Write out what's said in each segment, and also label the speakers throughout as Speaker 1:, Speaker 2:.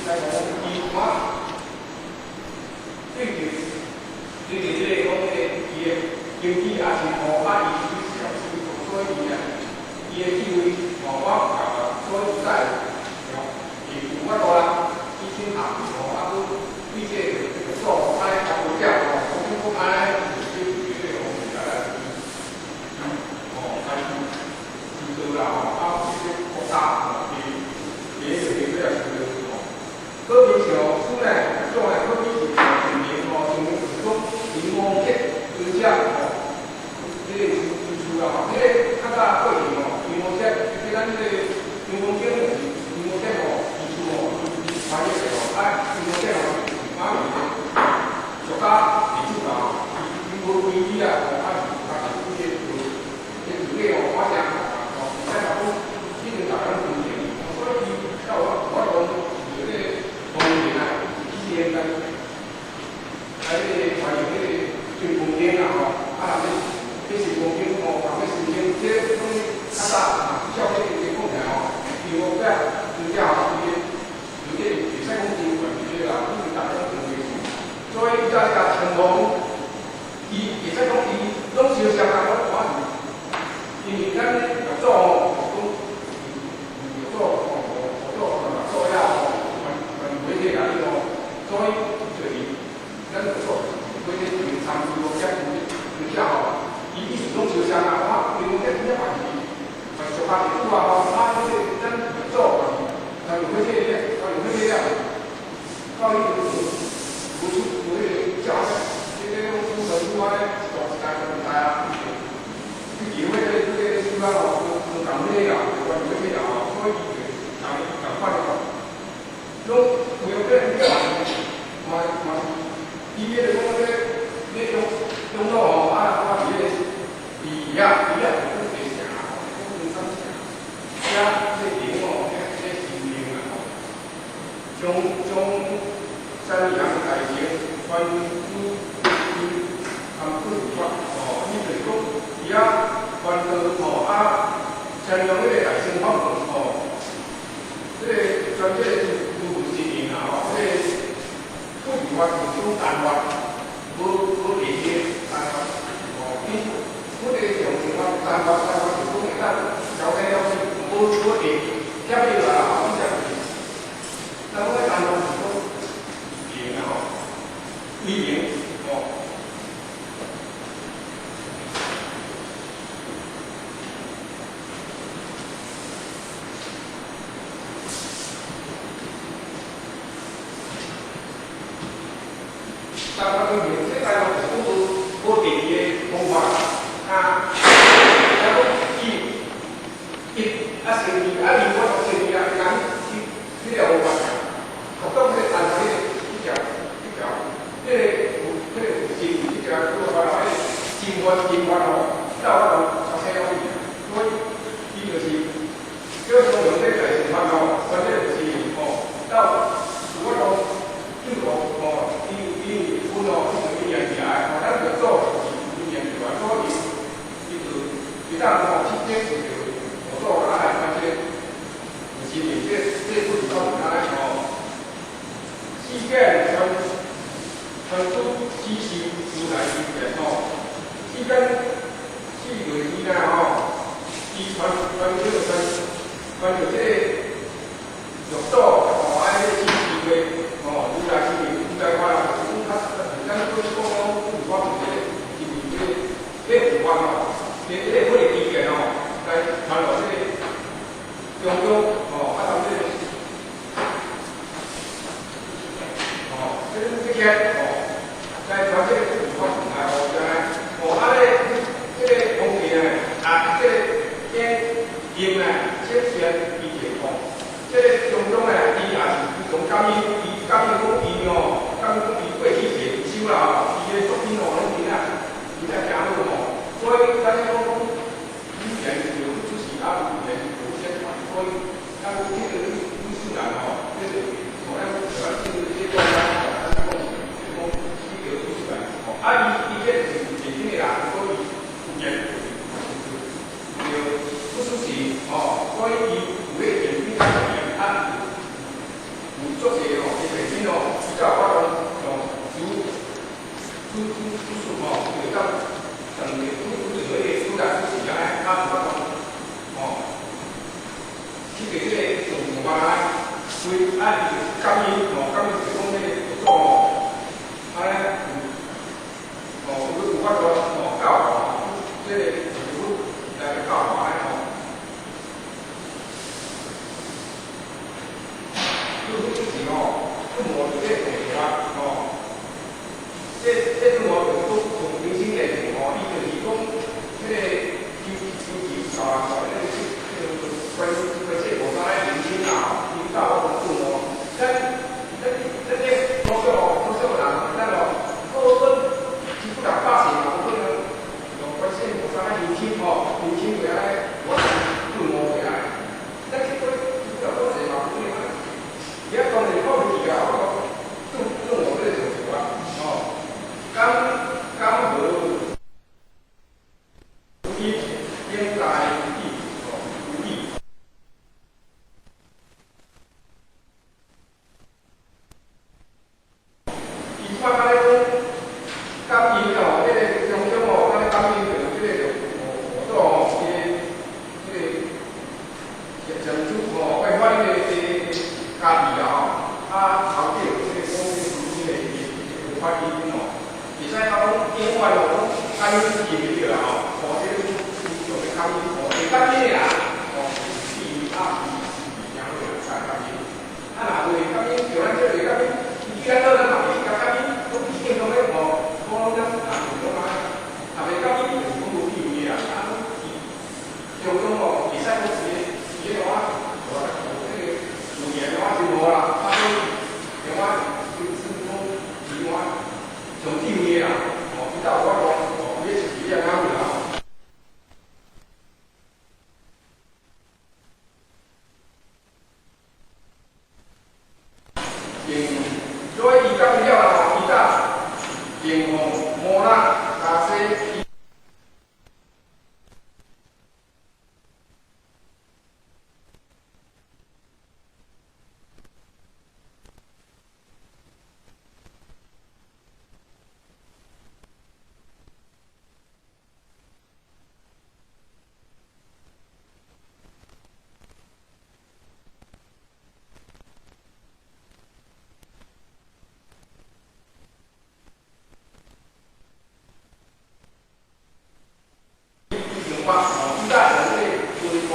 Speaker 1: 來講，伊我對著這個講這個伊的根基也是吼，啊，伊是小師，所以伊啊，伊的地位吼，我有夠啊，所以伊才會吼，伊有法度啦，去請客吼，啊，閣對這個做安呢較無了吼，講講按呢，就這個方面來吼，來去做啦吼，啊，這個國家吼，伊伊個地位也是吼，好比像師呢，做呢，好比是像神明吼，像是講靈王節尊者吼，這個出出啦吼，這個較早過去吼，靈王節，這咱這個靈王節就是靈王節吼，伊出吼，伊翻譯的吼，啊，靈王節吼，馬來俗家地主啦吼，伊無規矩啊，吼，啊是啊是這個這個這個吼，我正吼，而且講已經逐個攏尊敬，所以伊才有我講這個方面啊，以前來來這個歡迎這個新宮殿啊吼，啊人咧去新宮殿吼，人咧申請，這個攏較早嘛，照這個講起來吼，因為我真正吼，伊個有這個會使講真懸這個啦，因為逐個攏尊敬，所以伊才這個成王，伊會使講伊攏相像啊，我是，因為咱六祖吼，是講六祖吼，五祖六祖了吼，傳傳回去啊，你吼，所以就是咱六祖回去參與遮尊者吼，伊意思攏相像啊，我因為這真正嘛是嘛是俗家弟子啊吼，啊，這個咱六祖嘛是傳回去了，傳回去了，到伊就無出無彼個教，這個講出神出安尼，一代一代一代啊。去會這個這個書啊吼，攏共彼個啦，關於彼個啦吼，所以伊就共共款的吼，攏有這個嘛嘛是，伊迄個講這個咧用用到吼，啊，我佇彼個佇遐佇遐就講地城吼，講中山城，遐這個靈吼，遐這神靈啊吼，將將三陽大成傳諸參本法吼，伊就是講佇遐傳道吼，啊，宣揚彼個大乘法門吼，這個傳這個諸佛神靈啊吼，這個不是法是種單法，無無連接單法吼，伊我這個用用法單法單法是講會當交代了是無無連接伊啦吼，伊才是，咱講單法是講連啊吼，威靈吼。但我講這台灣是講無無第二個方法啊，啊講伊一啊成二啊二我讀成二啊，人去這個方法，學講這個單這個這條這條，這個有這個有成這條做法啦，真法真法吼，到我都超生了去，所以伊就是叫相用這個大乘法吼，反正就是吼，到有法度對無吼，伊伊有分吼，伊就伊連起來，吼，咱就做是伊連起來，所以伊就伊當吼去接觸著我做啊來反正有是這這不是到底安尼吼，世間傳傳出此事如來之言吼，世間四月以來吼，伊傳傳這個傳傳著這個六祖吼，按呢指示的吼，如來之言，如來話啦，就是講較咱過去講講有法這個，是這個這個法吼，這這個法的基建吼，來傳落這個中央吼，啊，當這個吼，這個這個吼，來傳這個法來吼，來吼，啊咧，這個空氣呢，啊，這個這音呢，這先伊就吼，這個中央呢，伊也是從感應，伊感應講伊吼，感應講伊過去是收啦吼，伊的作品吼，攏真正真正誠好吼，所以咱講講語言就出世啊，語言就宣傳，所以咱這個女士人吼，這個吼，咱咱這個這個咱講講這個女士人吼，啊，伊伊這是認真的人，所以語言就不出世吼，所以伊有咧認真啊，啊，有足濟吼。主事吼，就會當當個拄拄著彼個主來主事安呢，啊有法度吼，去佇這個上上班來，規啊伊就感應吼，感應就是講彼個佛祖吼，按呢有吼有法度吼教化，這個師傅來教化按呢吼。拄拄是吼，拄無這個地啊吼，這拄無就是講從明星電視吼，伊就是講彼個求求求教人教彼個這個關關世菩薩來明星啦吼，引導我們拄無，咱這多少吼，多少人，咱哦，個個幾乎人百姓嘛，無可能用觀世菩薩來明星吼，明星過來，我拄無過來，咱這個幾乎人百姓嘛，無可能。伊啊當然看袂起啊，我講拄拄無這個上啊，吼，敢敢無伊應該意吼有意。伊即擺敢咧講感應哦，這個中中哦，敢咧感應著這個佛祖吼，伊個這個上主吼，愛發迄個家己啦吼，啊頭頂這個講這個神的伊發音吼，會使講永遠哦，講感應記袂著啦吼，吼，這個用咧感應吼，會感應的啦，吼，是啊，是是，會使感應。啊，若袂感應，像咱這袂感應，伊既然做咱嘛袂感應，攏已經攏咧吼，講咱啊，就講啊，若袂感應，就是講無地位啦，啊，伊中中吼，會使講是是個話，無這個有名的話就無啦，啊，所以另外就是講其他上地位的啦，吼，伊才有法度吼，伊是伊個安啦。用所以伊感應了吼，伊才用吼摩那加西。用法吼，伊才用這個溫和，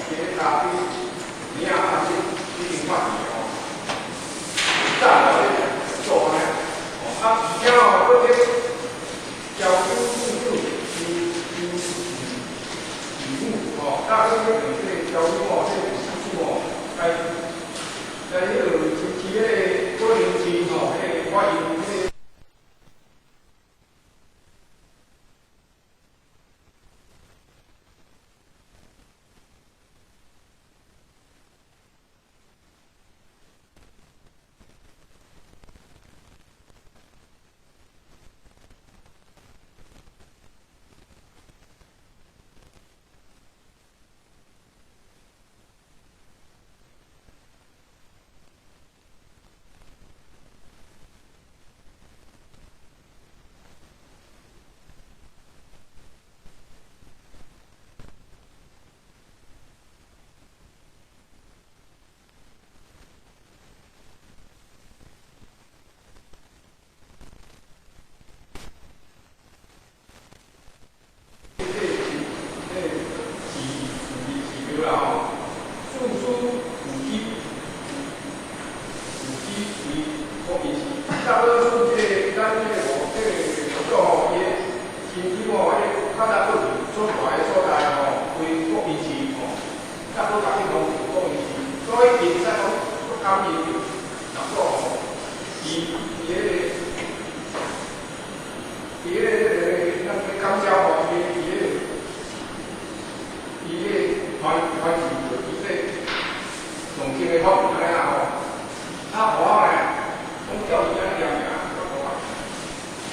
Speaker 1: 這個咖啡，領啊，這已經發去吼，早咧做按呢，啊，而且吼，閣這交友主主求求義母吼，啊，閣這個這個交友吼，這個主主吼，來來彼個支持彼個郭林市吼，彼個發音彼個。這個是這個是是對啦吼，處處有機有機為國民是，差不多處這個咱這個這個佛祖吼，伊的身軀吼，伊較早過去所住的所在吼，為國民寺吼，差不多甲地方是國民寺，所以伊會使講感應著佛祖吼，伊伊彼個伊彼個咱感召吼，伊伊個伊個傳傳承著伊這上經的法門按呢啦吼，啊，我呢，講叫伊按呢念爾，我講啊，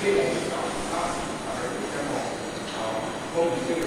Speaker 1: 這講是啊，啊，啊，這講吼，講是這個。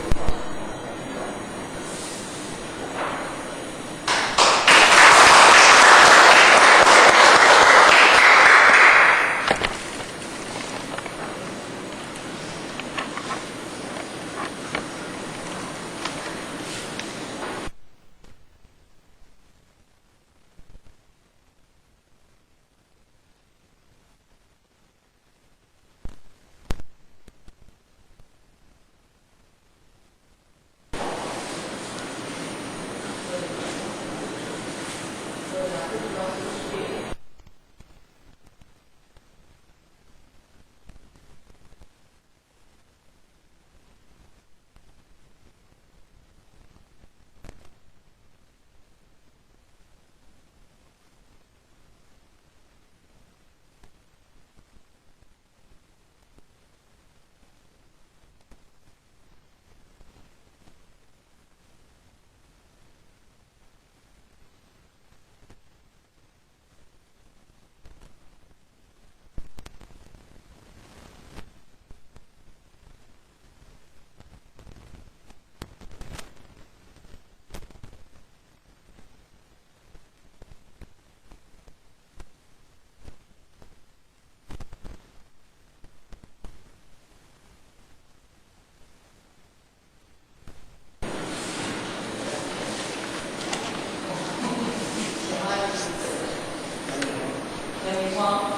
Speaker 2: Twenty-one.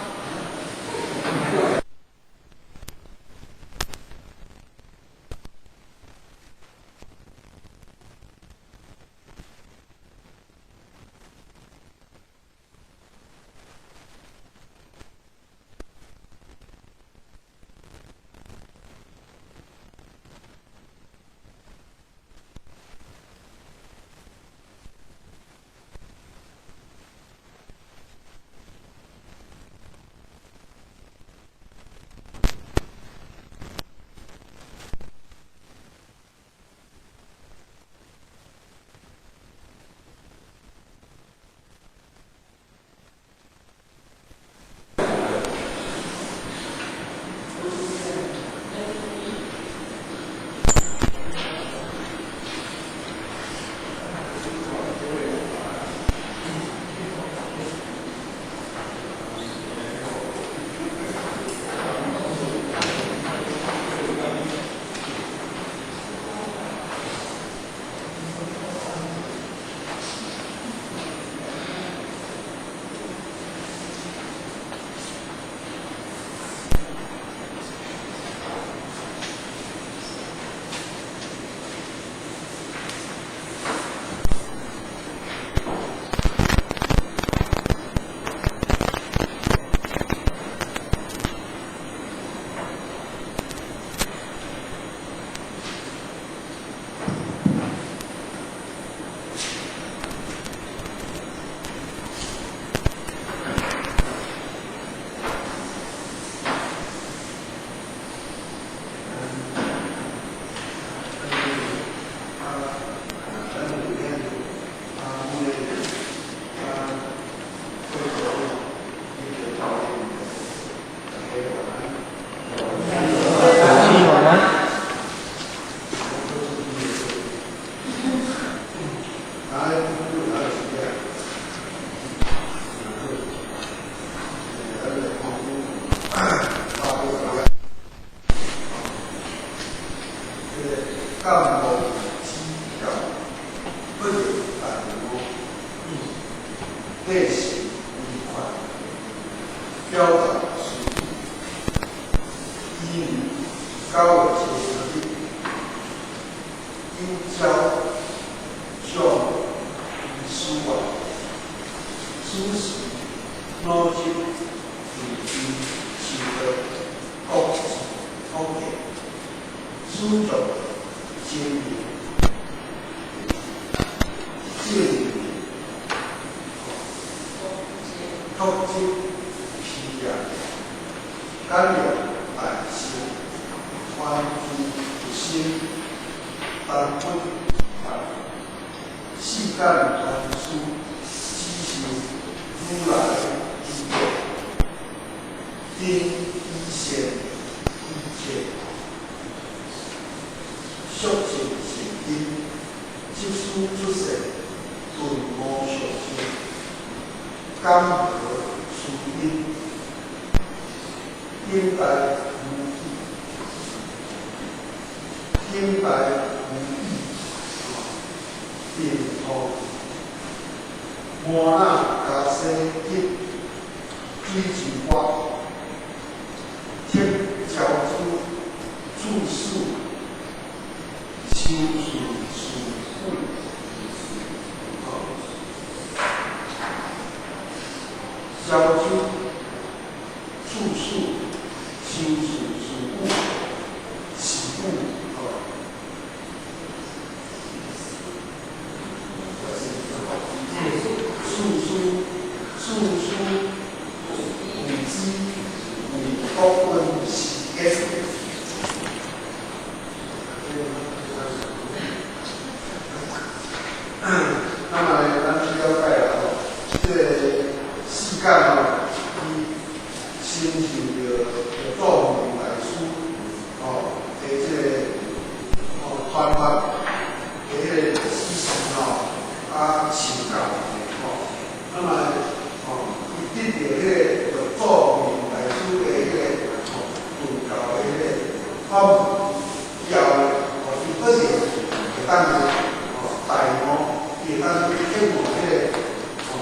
Speaker 3: 會當去啟蒙彼個，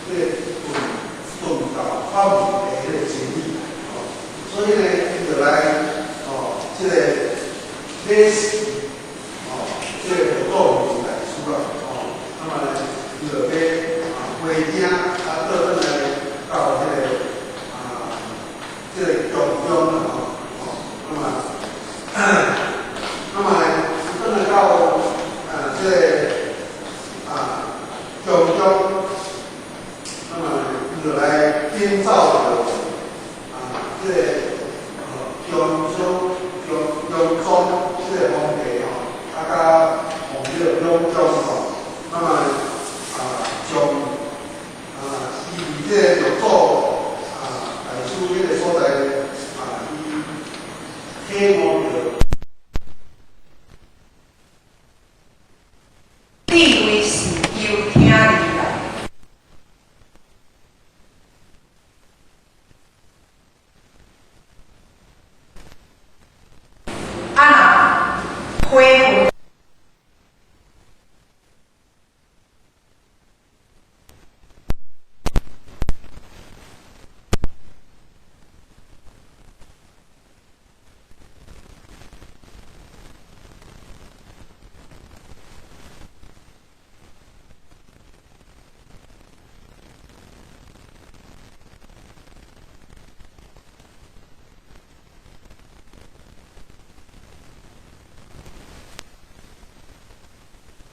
Speaker 3: 這個頓教法門。
Speaker 2: 以呢，伊就來哦，這個買死哦，這個佛祖大師啦，哦，那麼呢，伊就買啊飛機啊，倒轉來到這個啊，這個宮中啦，吼，哦，那麼，那麼呢，轉來到啊這個啊宮中，那麼伊就來建造著啊這個宮中宮宮中這個皇帝吼，啊佮皇帝兩中吼，那麼啊將啊伊佇這個六祖啊大師彼個所在啊，伊體悟著。
Speaker 3: 智慧是由聽而來。啊若悔恨。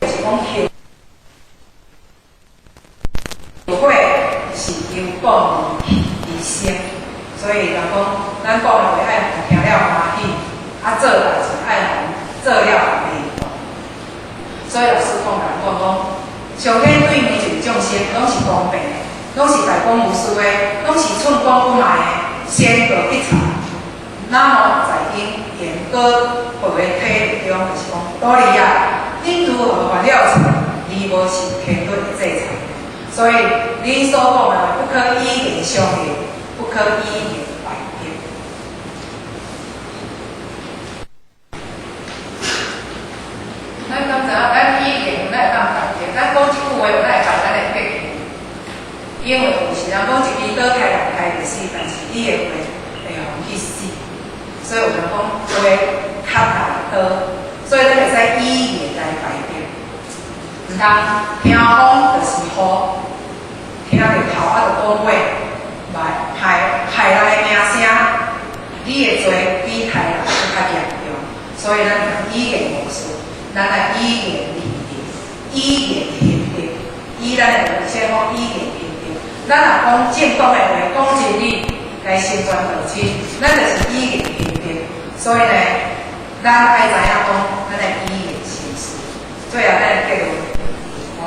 Speaker 3: 就是講後悔是由講而生，所以人講，咱講的話愛予聽了歡喜，啊做代誌愛予做了會動。所以老師講，共咱講講，上天對每一個眾生攏是公平的，攏是大公無私的，攏是寸功不賣的，先過必查。那麼在因緣果報的體會中，就是講，道理啊，恁如何犯了錯，而無受天律的制裁？所以恁所講的話，不可以言相應，不可以言敗德。咱敢知影？咱語言咱會當敗德，咱講一句話，咱會敗咱的德行。因為有時人講一支刀開人開袂死，但是你的話會予人去死。所以有人講話較大刀，所以咱會使以言來敗德。毋通聽風就是雨，聽著頭啊就講話，來害害人的名聲，你的罪比殺人閣較嚴重。所以咱毋通以言誤事，咱愛以言立德，以言行德，以咱的先講以言行德。咱若講正當的話，講真理，來成全道親，咱就是以言行德。所以呢，咱愛知影講，咱愛以言行事。最後，咱的結論，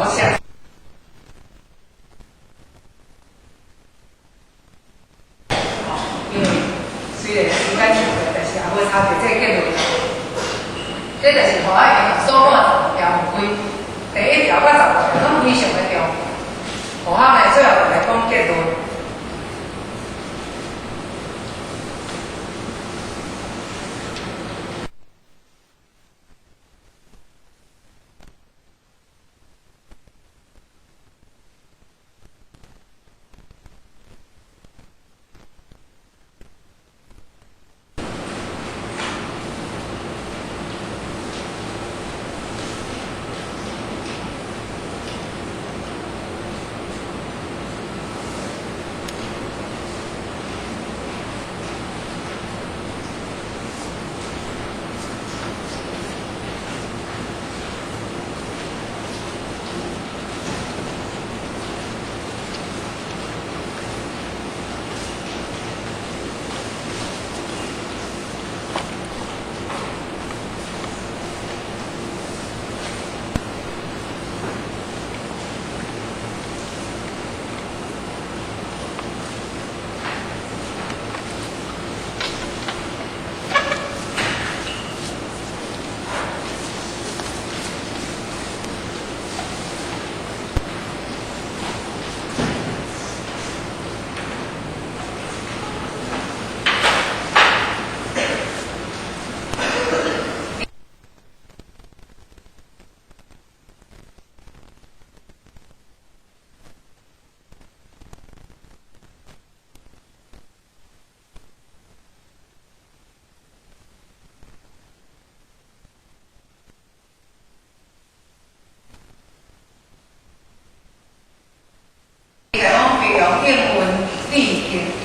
Speaker 3: 我想。因為雖然時間長了，但是也無差佇這個結論。這就是予我所講的十五條門規，第一條到十五條攏非常的重要。後仔呢，最後就來講結論。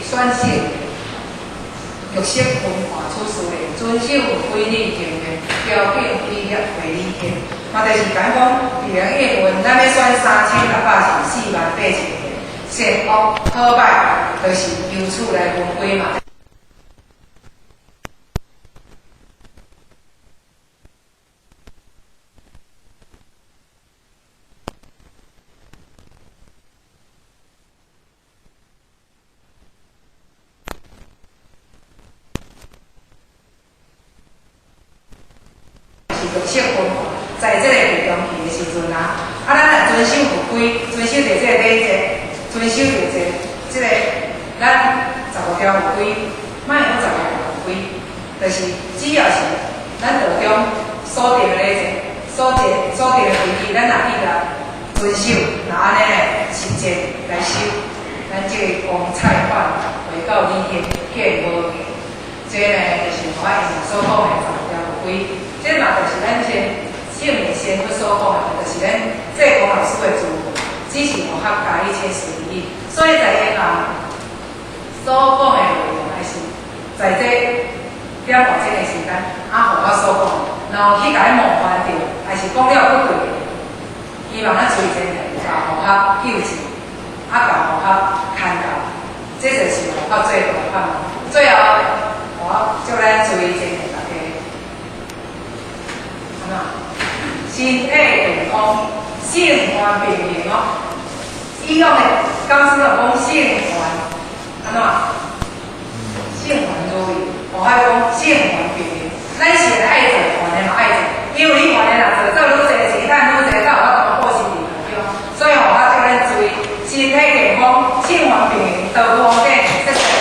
Speaker 3: 選聖玉色分化處事的，遵守佛規禮行的標準規約會禮行，嘛就是講講，2015咱欲選3614万8千個，善惡好歹，就是由此來分歸嘛。是玉色分化，在這個地中期的時陣啊，啊，咱若遵守佛規，遵守著這個禮節，遵守著這個咱十五條佛規，莫講十五條佛規，就是只要是咱道中所定的禮節、所定的規矩，咱若去共遵守，若按呢咧實踐來修，咱這個光彩幻回到理天見無見，這個呢就是我以前所講的十五條佛規。這嘛就是咱先聖明仙佛所講的，就是咱濟公老師的主，只是有學加1041。所以在英啊所講的內容，還是在這點外鐘的時間，啊，予我所講的，若有去共伊冒犯著，還是講了不對的，希望咱隨前來共予較糾正，啊，共予較牽教，這就是予較最大的盼望。最後，我祝咱隨前的大家，按怎？身體健康，性願平衡哦。以往的講師就講性願，按怎？性願如意，我還講性願平衡。咱是愛做，願的嘛愛做，因為你願的若做，做愈濟錢，趁愈濟，才有法度布施佇道中。所以吼，我祝咱注意身體健康，性願平衡，道路無頂，謝謝。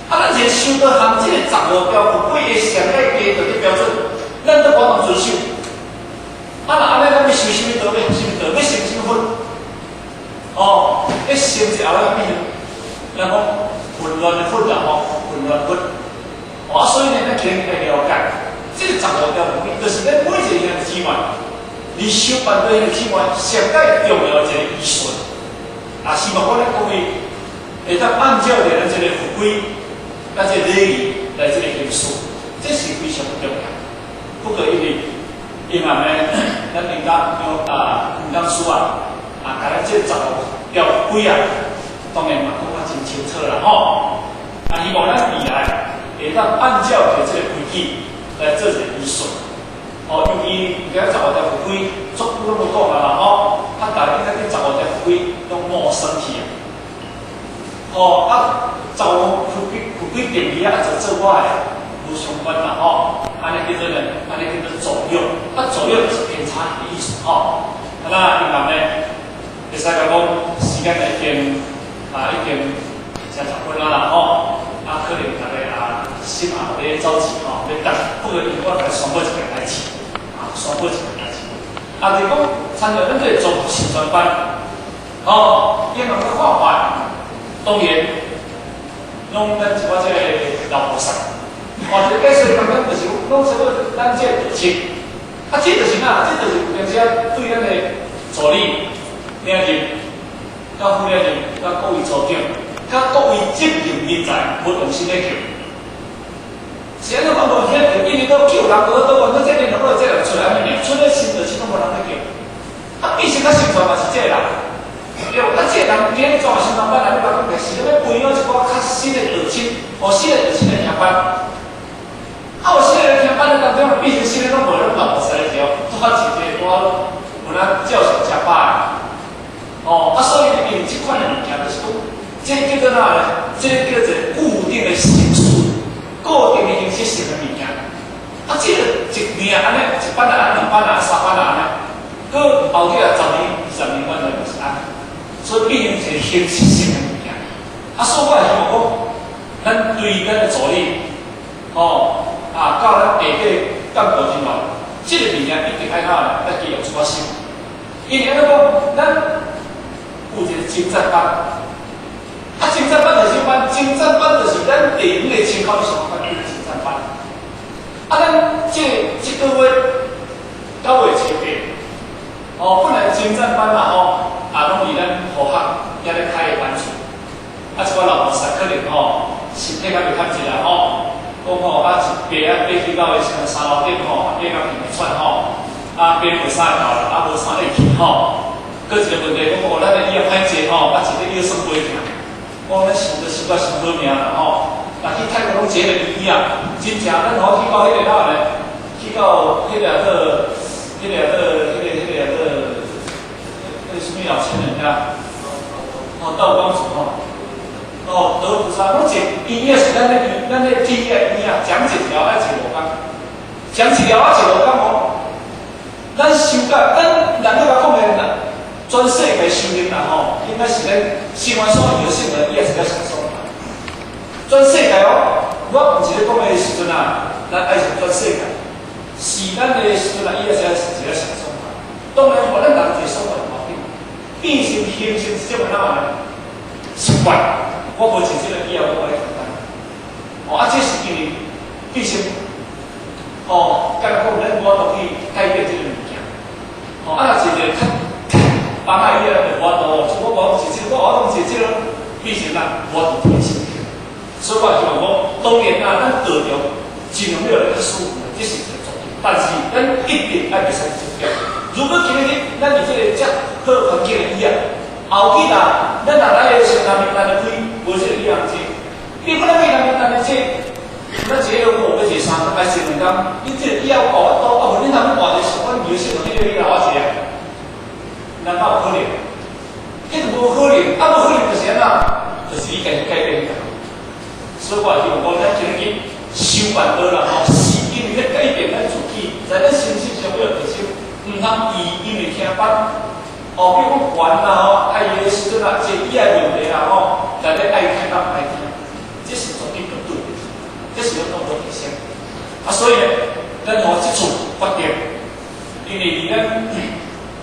Speaker 4: 啊，咱一个修道含這个十五條佛規的上界低道德標準，咱都無法遵守。啊，若按呢，咱欲修啥物道？欲學啥物道？欲成啥物佛？哦，欲成一後仔啥物？咱講混亂的佛啦吼，混亂佛。哦，所以呢，咱今日愛了解，這个十五條佛規，就是咱每一個兄弟姊妹，你修辦道兄弟姊妹上界重要的一個依順。啊，希望講咱各位會當按照著咱這个佛規，咱這個禮儀來這個行事，這是非常重要。不過因為因為呢，咱應該有啊，吳講師啊，啊，共咱這十五條規啊，當然嘛講較真清楚啦吼。啊，希望咱未來會當按照著這個規矩來做一個依順。哦，尤其而家十五條佛規，足久攏無講啊啦吼，啊，大家應該對十五條佛規攏陌生去啊。哦，啊，十五佛規佛規定義啊，就做我的無相關啦吼。按呢叫做呢，按呢叫做左右，啊，左右就是偏差的意思吼。啊，那另外呢，會使共講時間已經啊，已經成十分啊啦吼。啊，可能大家啊心也有咧走去吼，咧等。不過，我來宣布一件代誌，啊，宣布一件代誌。啊，就是講參加咱這個綜合實傳班，吼，英文閣看法，當然，攏咱一寡這個老菩薩，哦，這個解說當中就是講啥物，咱這個道親，啊，這就是哪，這就是有當時啊對咱的助理、領任、佮副領任、佮各位組長、佮各位執行人才無用心咧叫。是按怎講無聽著，因為都叫人無倒，反正這個人這個出來物件，出來新的，始終無人咧叫。啊，變成較宣傳嘛是這個人，對無？啊，這個人今日裝新傳班來，你甲講起，是欲培養一寡較新的道親，哦，新的道親的聽班。啊，有新的聽班的當中，變成新的攏無攏老菩薩的時候，拄較一個我有咱教授食飽的。哦，啊，所以因為這款的物件就是講，這叫做哪呢？這叫做固定的形式，固定的形式性的物件。啊，這個一年按呢，一班啊，兩班啊，三班啊按呢，閣後日啊，十年、二十年，原來就是按呢。所以變成一個形式性的物件。啊，所以我會希望講，咱對咱的助理，吼，啊，到咱下底幹部人員，這個物件一定愛哪呢？愛去用一寡心。因為按怎講，咱有一個精湛班，啊，精湛班就是啥班？精湛班就是咱地方的親口相關叫精湛班。啊，咱這這個月9月初八，哦，本來精湛班嘛吼，啊，攏佇咱護學遐咧開的班次，啊，一寡老菩薩可能吼，身體較袂堪一啦吼，講吼啊，一爬啊爬去到的三樓頂吼，啊，爬到鼻喘吼，啊，爬袂啥會到啦，啊，無啥會去吼。閣一個問題講，哦，咱的椅仔歹坐吼，啊，一個腰酸背疼，講咱想都想甲傷好命啦吼。若去泰國攏坐個椅仔，真正咱吼去到彼個哪咧？去到彼個做，彼個做，彼個彼個做，彼個啥物老千人遐？哦，道光寺吼。哦，德菩薩攏坐椅仔是咱咧椅，咱咧鐵的椅仔，講一條愛坐五工，講一條愛坐五工哦。咱修甲，咱人咧甲講的啦。全世界修行啦吼，應該是咱生完所有聖人，伊也是較上爽。全世界哦，我毋是咧講的時陣啊，咱愛是全世界，是咱的時陣啊，伊也是一個上爽。當然，予咱人一個爽快無要緊，變成形成一種哪呢？習慣。我無坐這個椅仔，我愛負擔。哦，啊，這是因為變成，哦，敢若講咱無法度去改變這個物件。哦，啊，若坐一個較放仔椅仔就無法度，像我無坐這個，我攏坐這個，變成咱無法度提升。所以我希望講，當然啊，咱道場盡量欲來較舒服，這是一個重點。但是咱一定愛袂使走掉。如果今日咱佇這個遮好環境的椅仔，後日啊，咱若來的時候，南面咱就開，無這個椅仔坐。你可能去南面咱就坐，咱坐個五，欲坐三工，還是兩工？你這個椅仔有夠法度，啊無你若欲換一個習慣，有時候你個椅仔我坐啊，難道有可能？彼就無可能，啊無可能就是按怎？就是你家己改變。所以我希望講，咱今日修辦道啦吼，是因為欲改變咱自己，在咱身心上要提升，毋通伊因為聽班，哦，比如講煩啦吼，啊伊的時陣啊，坐椅仔問題啦吼，來咧愛聽甲毋愛聽，這是絕對對。這是攏總無提升。啊，所以呢，咱予這次決定，因為佇咱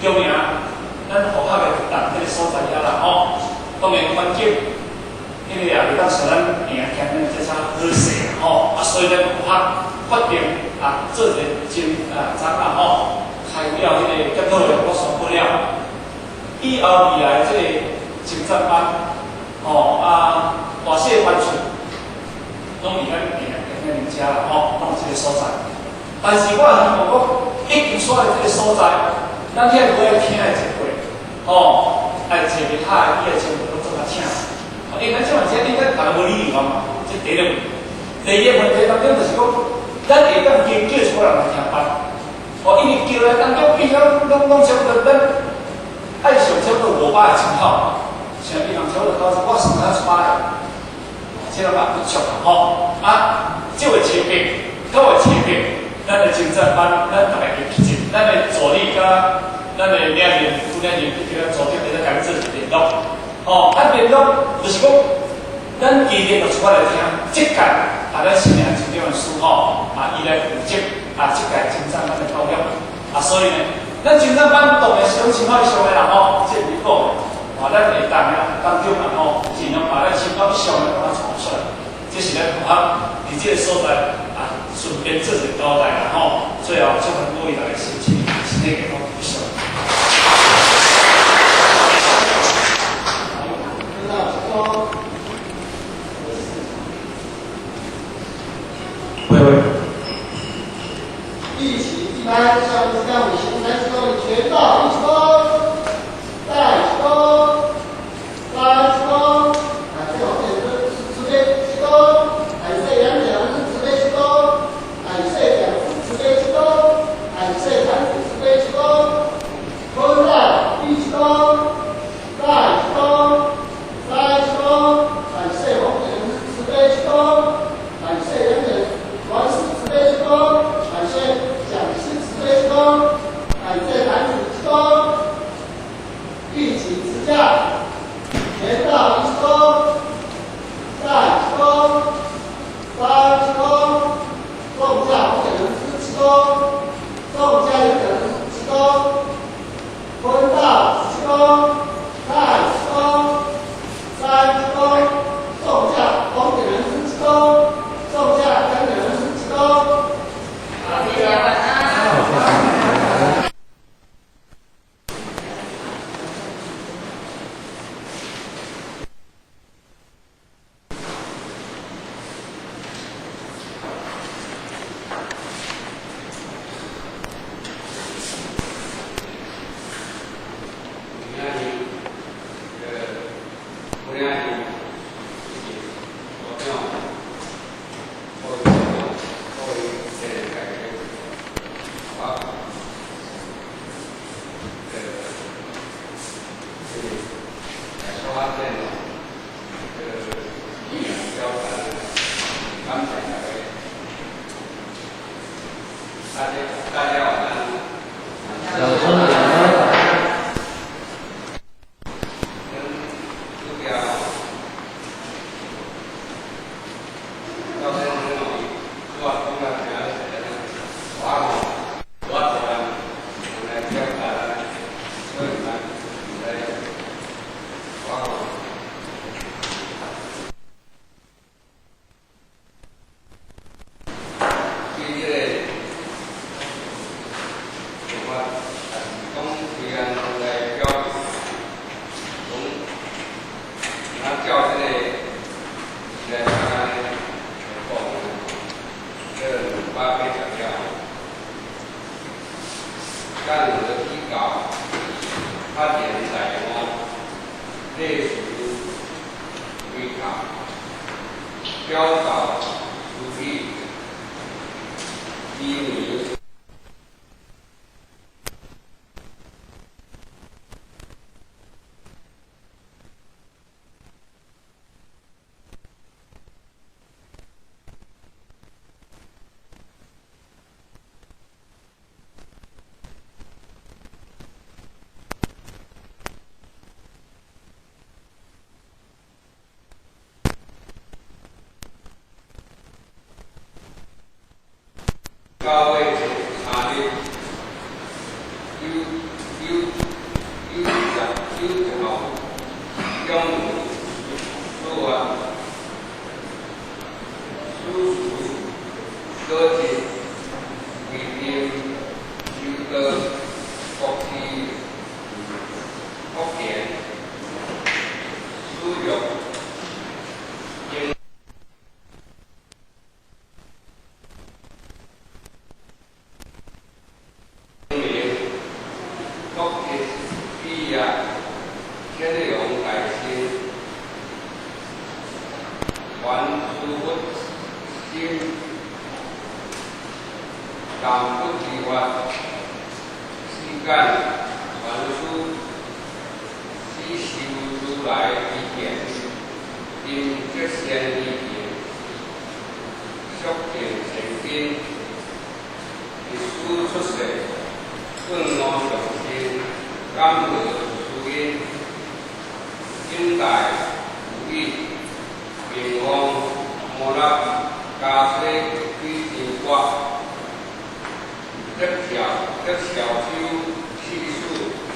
Speaker 4: 中營，咱學校的踮這个所在遐啦吼，當然環境，彼个也袂當像咱營聽咱這較好勢啦吼。啊，所以咱學校決定啊，做一个真啊早啊吼，開了彼个檢討會我宣布了，以後未來這個精湛班，吼啊大細班次，攏佇咱營聽咱遮啦吼，攏這个所在。但是我也希望講，已經煞佇這个所在，咱遐無愛聽的一輩，吼，愛坐袂下的，伊會全部攏總來請。因為咱這嘛這應該大家無理由嘛，這第一個問題。第二個問題當中就是講，咱會當加叫一寡人來聽班，哦，因為叫來當中變咗攏攏差不多，咱愛上差不多500個人口，像伊人差不多九十，我算較100個，這個嘛不足啦吼。啊，這位前輩，各位前輩，咱的精湛班，咱逐家會記住，咱的助理佮咱的領人、副領人去佮組織佇咧共做聯絡，吼，啊聯絡就是講，咱今日就出來聽，這屆啊，咱新娘真重的師吼，啊，伊來負責啊，這屆精湛班的教育，啊，所以呢，咱精湛班當然是攏深厚以上的人吼，這是講的，啊，咱會當當中啊吼，盡量把咱深厚以上的把它傳出來，這是咱學校佇這個所在啊，順便做一個交代啦吼，最後祝福各位大家身體身體健康，吉祥。
Speaker 5: 喂喂，
Speaker 2: 一起一班，上次干五行30公里，全到一起攻，再一起攻，三起攻，啊，最後變成慈悲七攻，感謝兩講慈悲七攻，感謝講師慈悲七攻，感謝壇主慈悲七攻，坤道一起攻，再一起攻，三起攻，感謝王講師慈悲七攻，感謝兩講王師慈悲七攻，感謝講師慈悲七攻，感謝壇主七攻，一起持架，全道一起攻，再一起攻，三起攻，眾駕王講師七攻，眾駕兩講師七攻，坤道七攻，再一起攻，三起攻，眾駕王講師七攻，眾駕兩講師七攻。
Speaker 3: 好，謝謝，晚安。
Speaker 1: 今仔日，今仔日是所長、各位所長、各位前大家，我這個來說發展這個語言表達，感謝大家，大家大家晚安。
Speaker 5: 老師晚安。
Speaker 1: 咱主要到先生哦，伊主要講甲聽我吼，我做人來表達，所以咱毋知我吼。對這個做法，也是講雖然來表示，講咱照這個時代安呢講，這280條，干有的提高，發展內容類似歸納，表達書記基尼。9月3日，有有有条有条两书啊，书书老节为定修道国旗福田使用英。国立毕业，天龙大师，传诸佛心，感不之法，世间传书，只修如来之见，因则先之见，速定善根，历史出世，顿悟上身。感得殊因，应大无语，明王摩纳加西鬼神国，得调得小修气数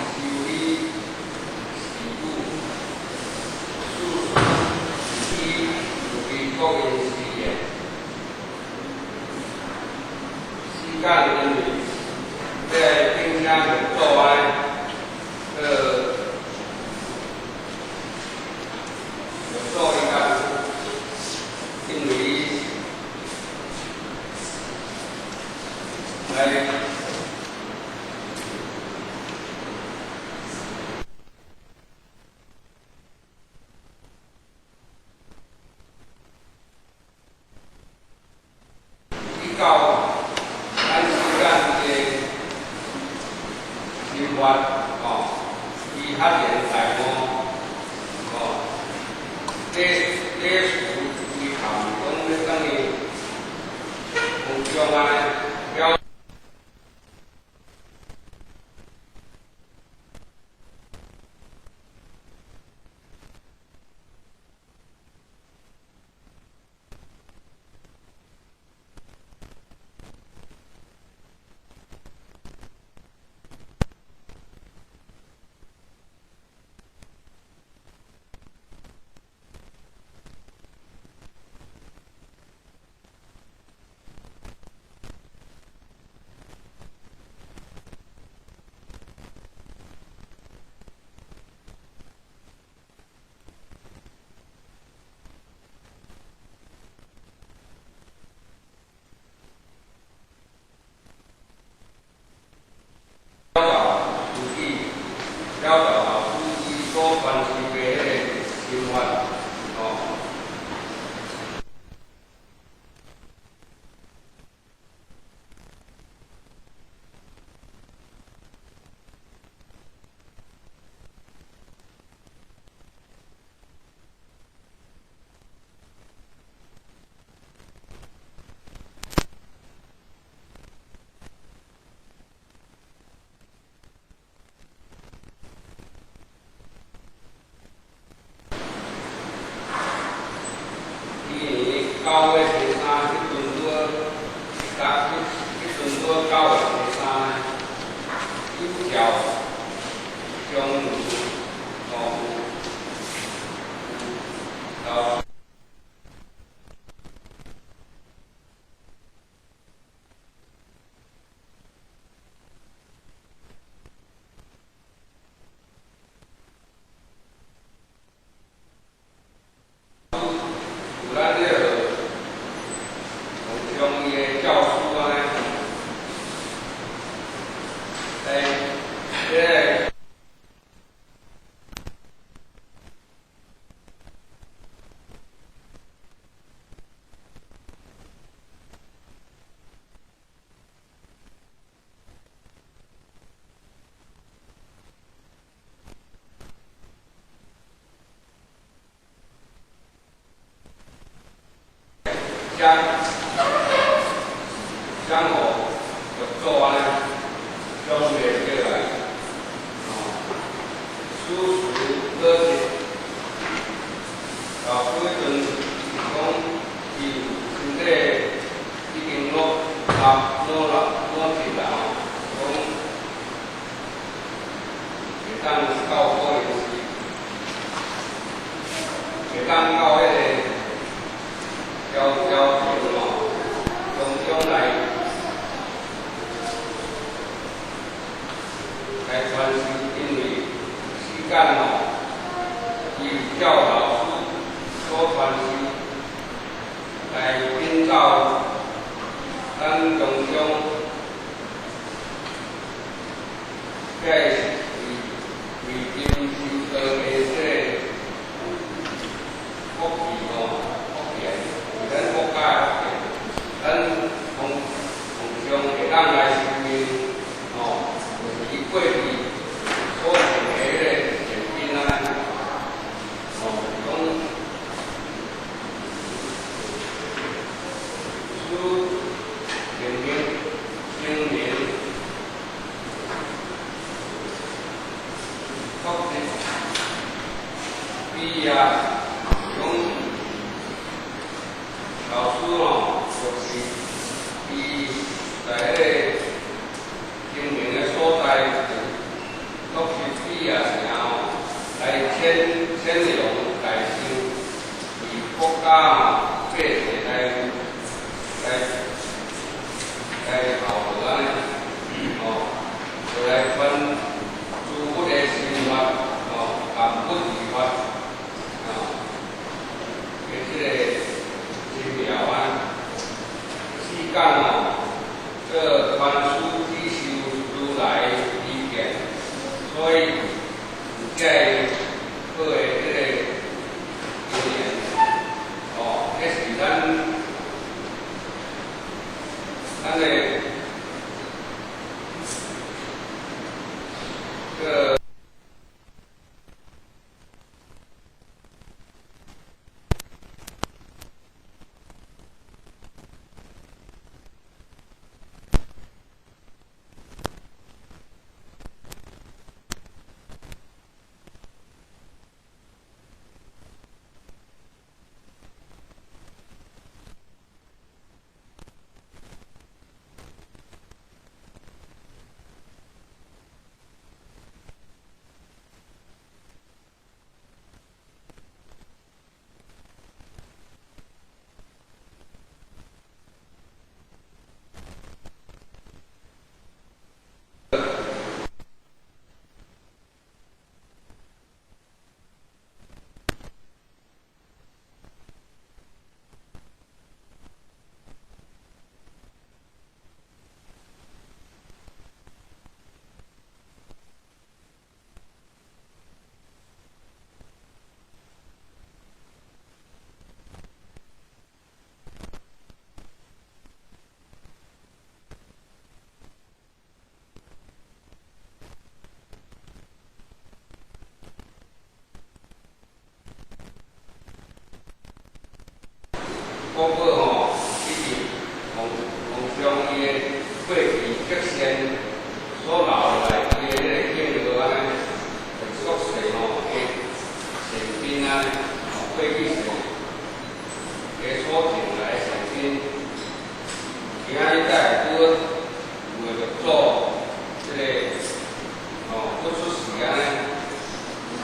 Speaker 1: 修理事务，事事以为国因事业，世间因为这顶声就做安。做一个，因为来比较咱时间的生活哦，伊较现代哦，哦。这这属遗憾，讲要等于从将来表。表达自己，表达老师伊所传授的彼个心法，哦。9月23，彼阵拄好，彼阵拄好9月23，有条将哦，有有咱这个。将伊的教书安呢，来，这个将将互就做安呢，将袂过来，哦，事事老实。老师彼阵讲，伊身体已经落落努力。工吼，伊有照老師所傳授來稟奏咱中央，這個是為為今修道的這個福氣吼，福田，為咱國家的福田，咱皇皇上會當來受命吼，就是伊過去所種的彼個善根啊，吼，講此明明青年確實比啊，講老師吼，就是伊在彼個精明的所在，確實比啊城吼，來遣遣揚大聖，為國家吼百姓來效勞按呢，吼，就來傳諸佛的心法，吼，感佛之法，吼，的這個精妙啊，世間吼，這傳師只受如來遺見，所以有這个好的這個因緣，哦，這是咱的這個。國寶吼，以及皇皇上伊的過去積善所留落來伊的彼個記號按呢，就是國世吼的善根按呢，吼過去世的所種來的善根，今仔日才會拄好為著做這個吼佛出世按呢，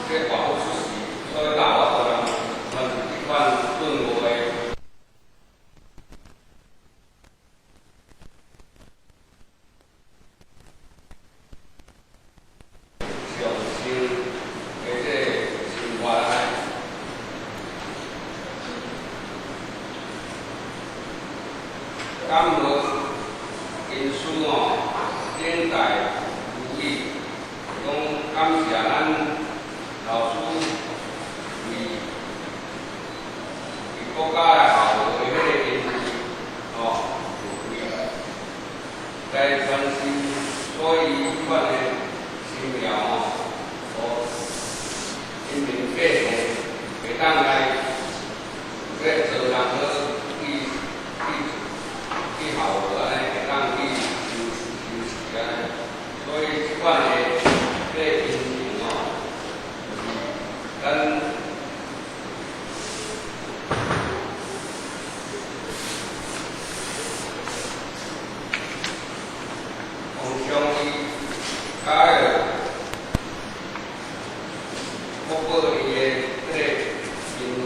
Speaker 1: 這個大佛出世，所以才有法度人傳這款頓悟的。上升的這個心法啊，感無恩師吼，頂代如意，講感謝咱老師為為國家來效勞的彼個恩惠，吼，為來傳授，所以彼款的心妙吼，予人民百姓會當來這做人好去效勞按呢，會當去修修持按呢，所以這款的這個精神吼，就是咱皇上伊佮彼個國寶伊的彼個因緣。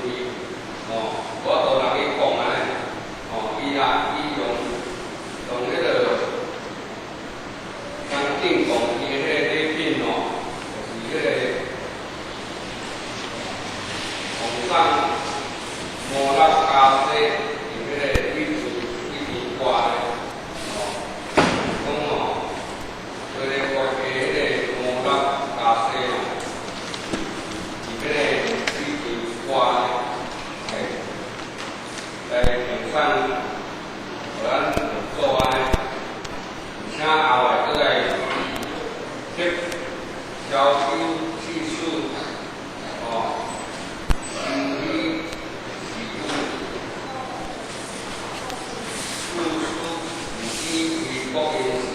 Speaker 1: 國人士，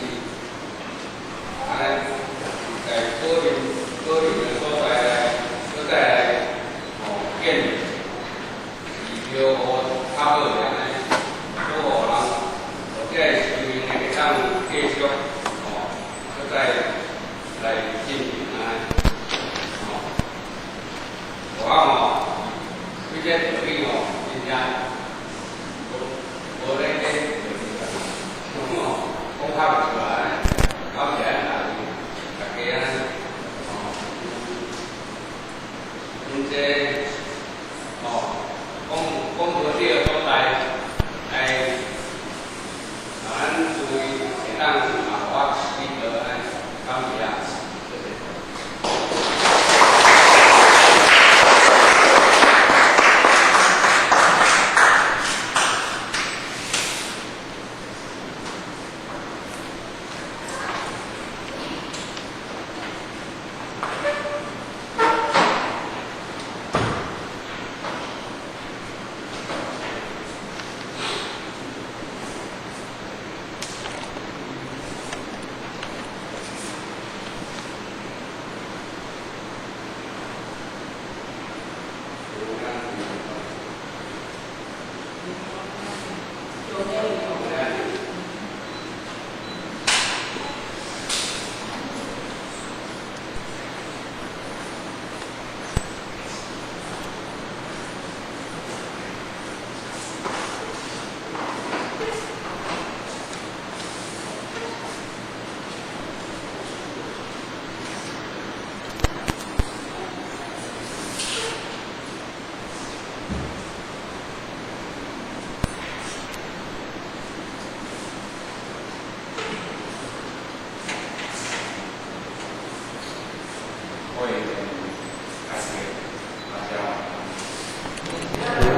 Speaker 1: 按呢來保留的所在來，閣再來建立，是叫予較好的按呢，閣予人，予這個修行的會當繼續，閣再來進行按呢，我對這道理真正無咧咧，講較袂出來，感謝大家按呢，真濟講講無對的所在，來，咱諸位會當嘛，予我指導按呢，感謝，謝謝。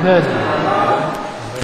Speaker 5: 那。
Speaker 1: 水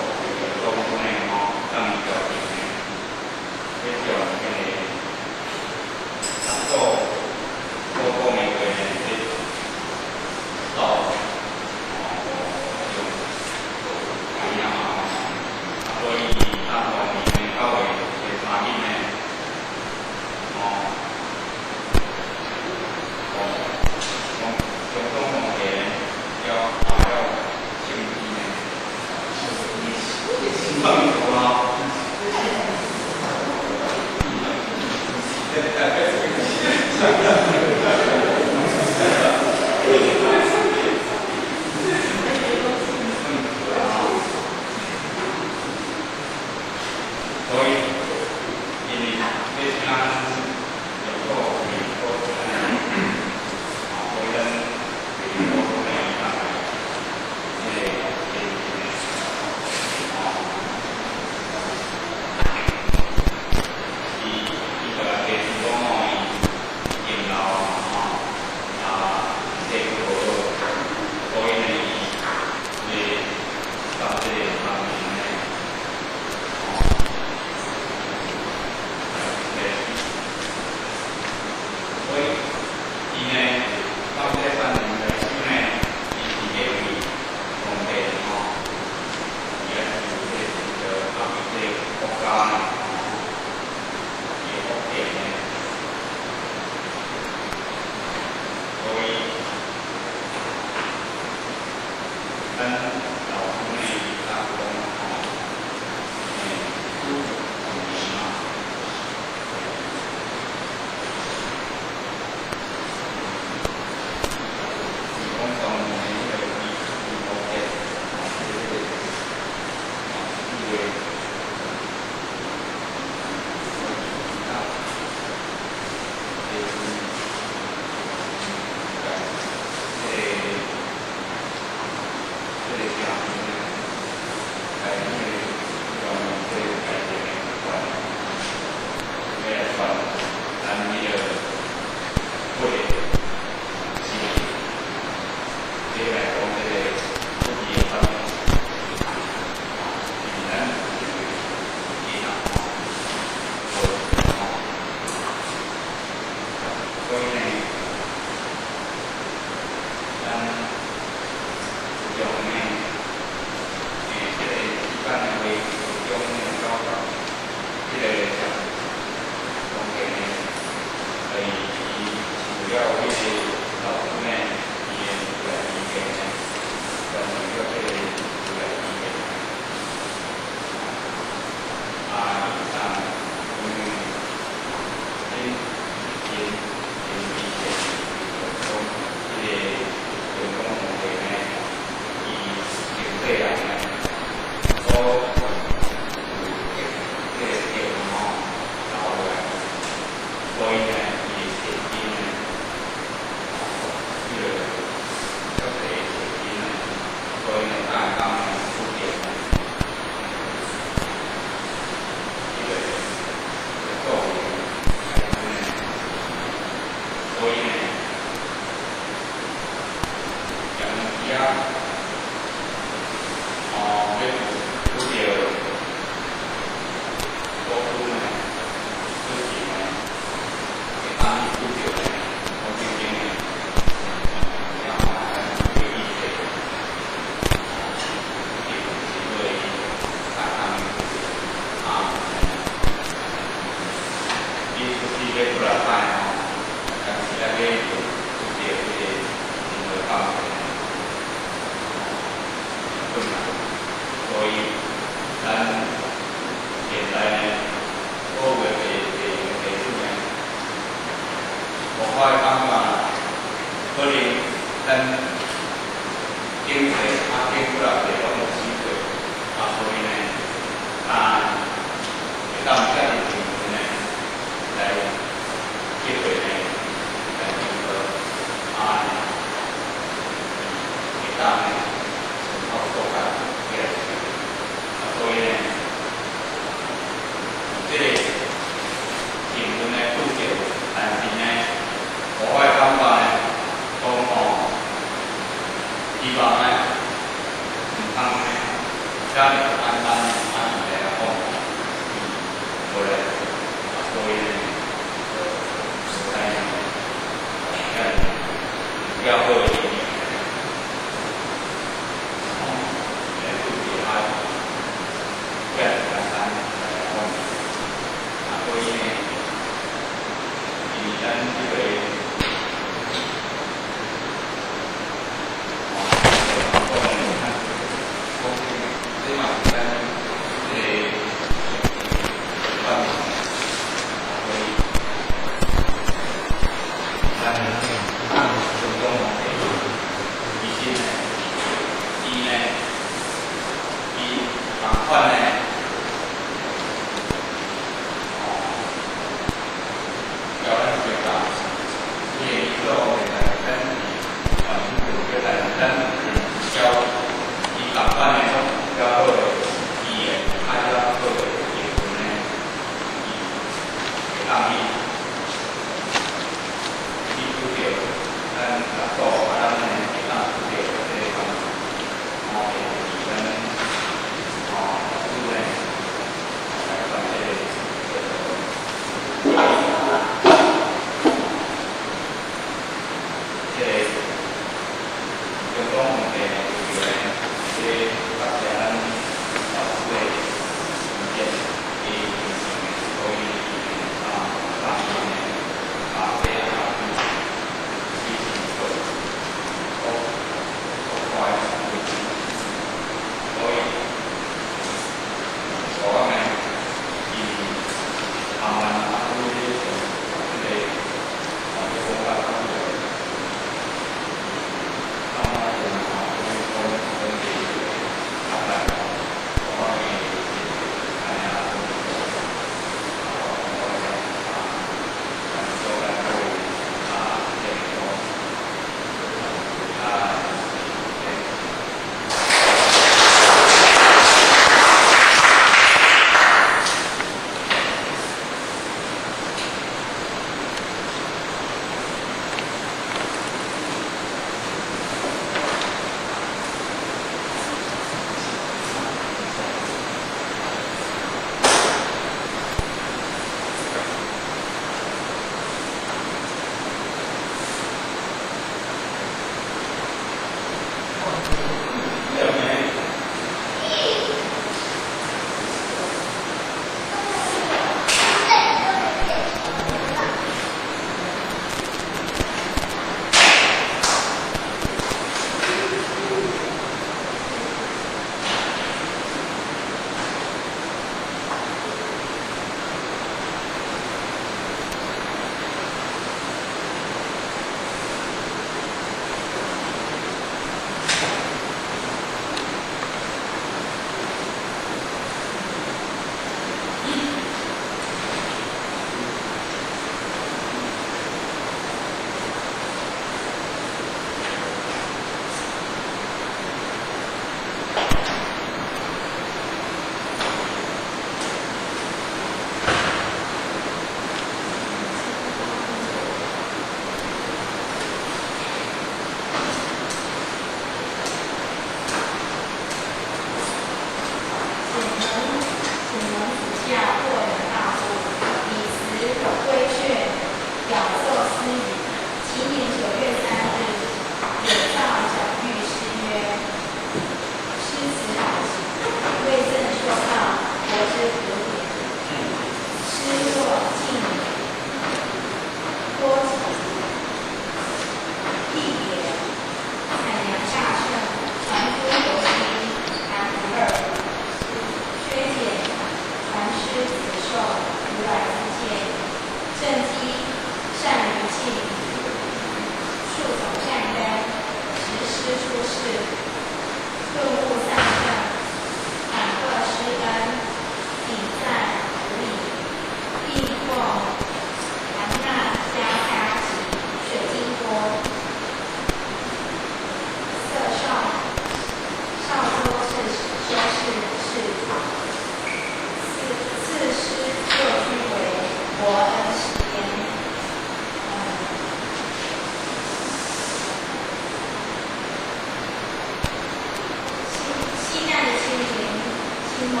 Speaker 6: 西蒙，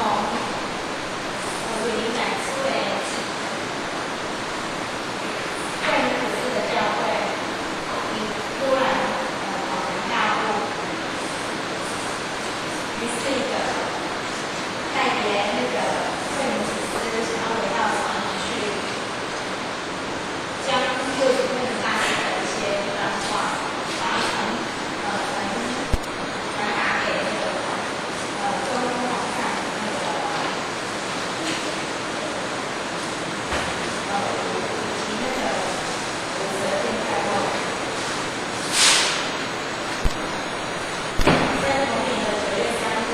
Speaker 6: 為你乃主的惠尼普斯的教會，你突然恍然大悟，於是一個帶別那個惠尼普斯想要回到上面去，將六祖慧能大師的一些一番話，把它傳達給那個中央皇上那個以及那個武則天太后。在同年的9月3日，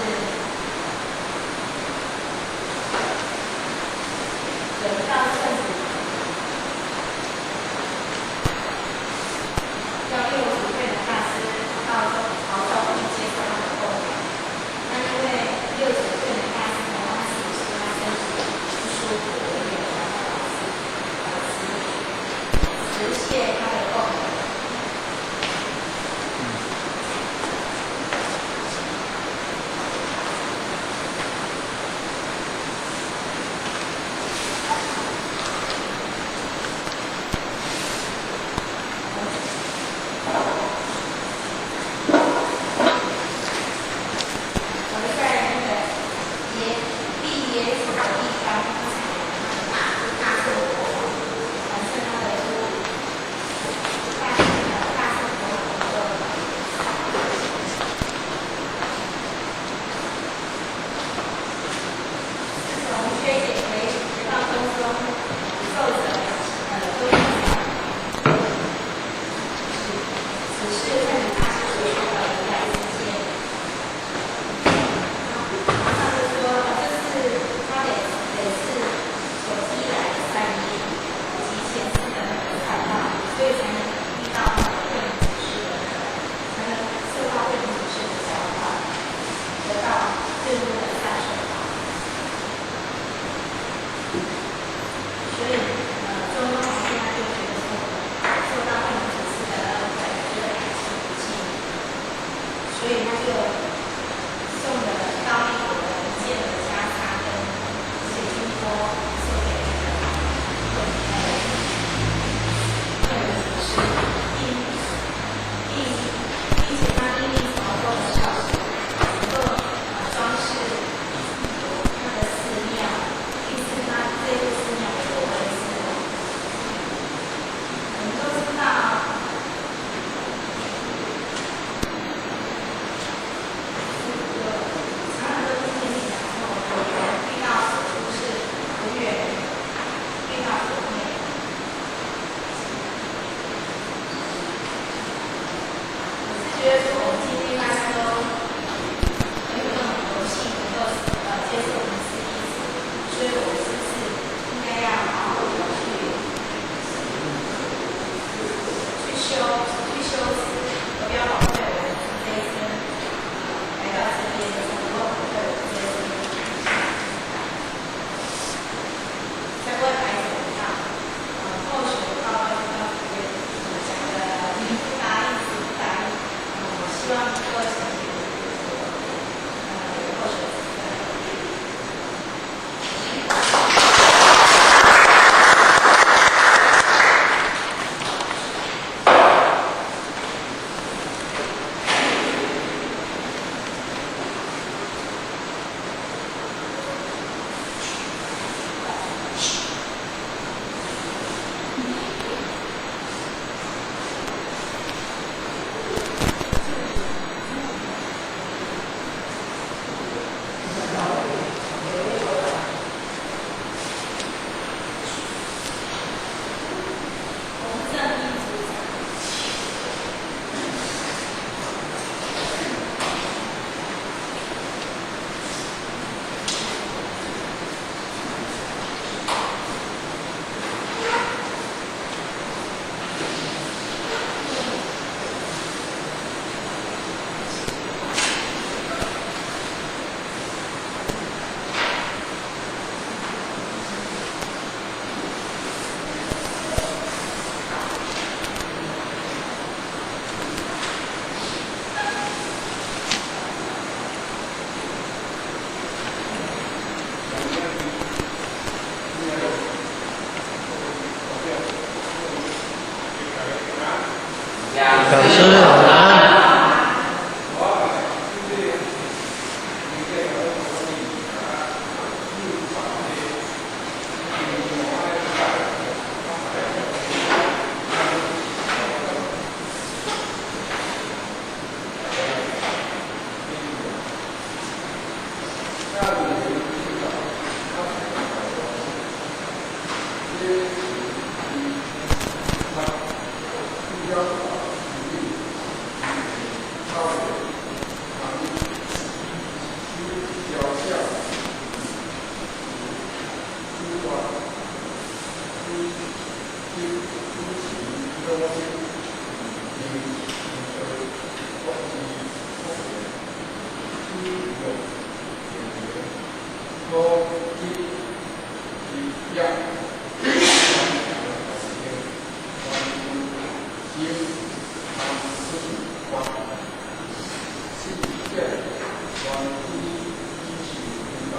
Speaker 1: 主指示安排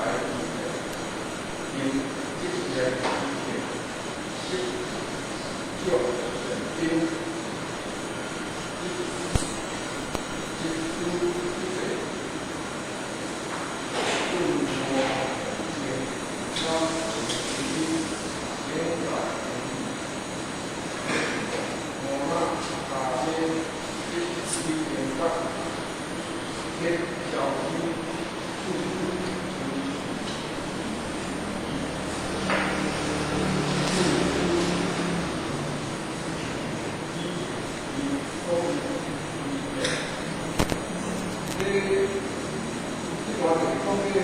Speaker 1: 并即时来执行，得奖善终，积诸一切，顿悟成我自己显在摩那大师一一言法，天小心处处这这段就是讲这个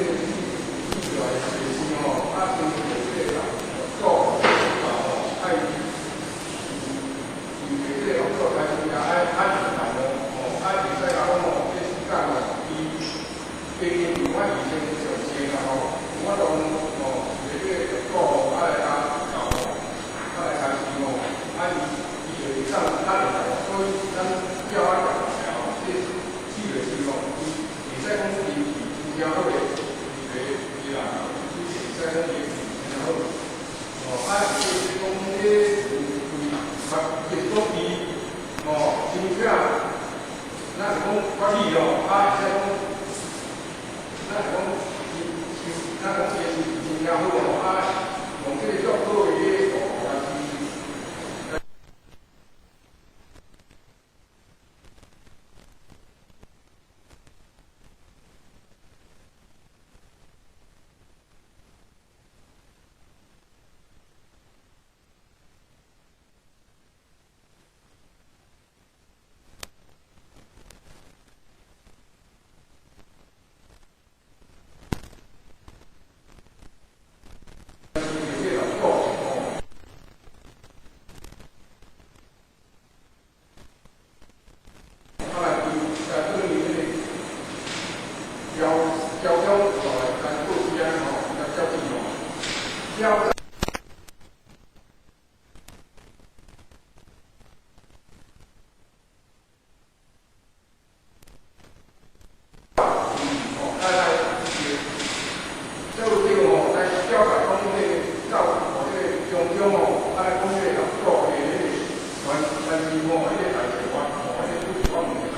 Speaker 1: 起来的时吼，啊，经过这个老祖吼，爱就这个老祖开始啊，爱爱大悟吼，爱会使讲吼，这时间吼，伊经验有法以前上济啦吼，有法当吼，这个老祖吼，啊来教教吼，啊来开始吼，啊伊伊就会当较会来，所以咱叫啊教吼，这四个字吼，伊会使讲伊是真正好的一个伊人，伊会使讲伊是真好。哦，啊，就是讲这有规，就是讲伊哦，真正，若是讲发起哦，啊，会使讲，若是讲伊是，若讲伊是真正好哦，啊，用这个足好的个来去。这个老祖吼，啊来对，来对伊迄个交交通来来过时安吼，来交际吼，了。吼，啊来教长吼，来交代讲这个教吼，这个中央吼，啊来讲这个老祖的迄个传传承吼，迄个代志我吼，迄个我毋知。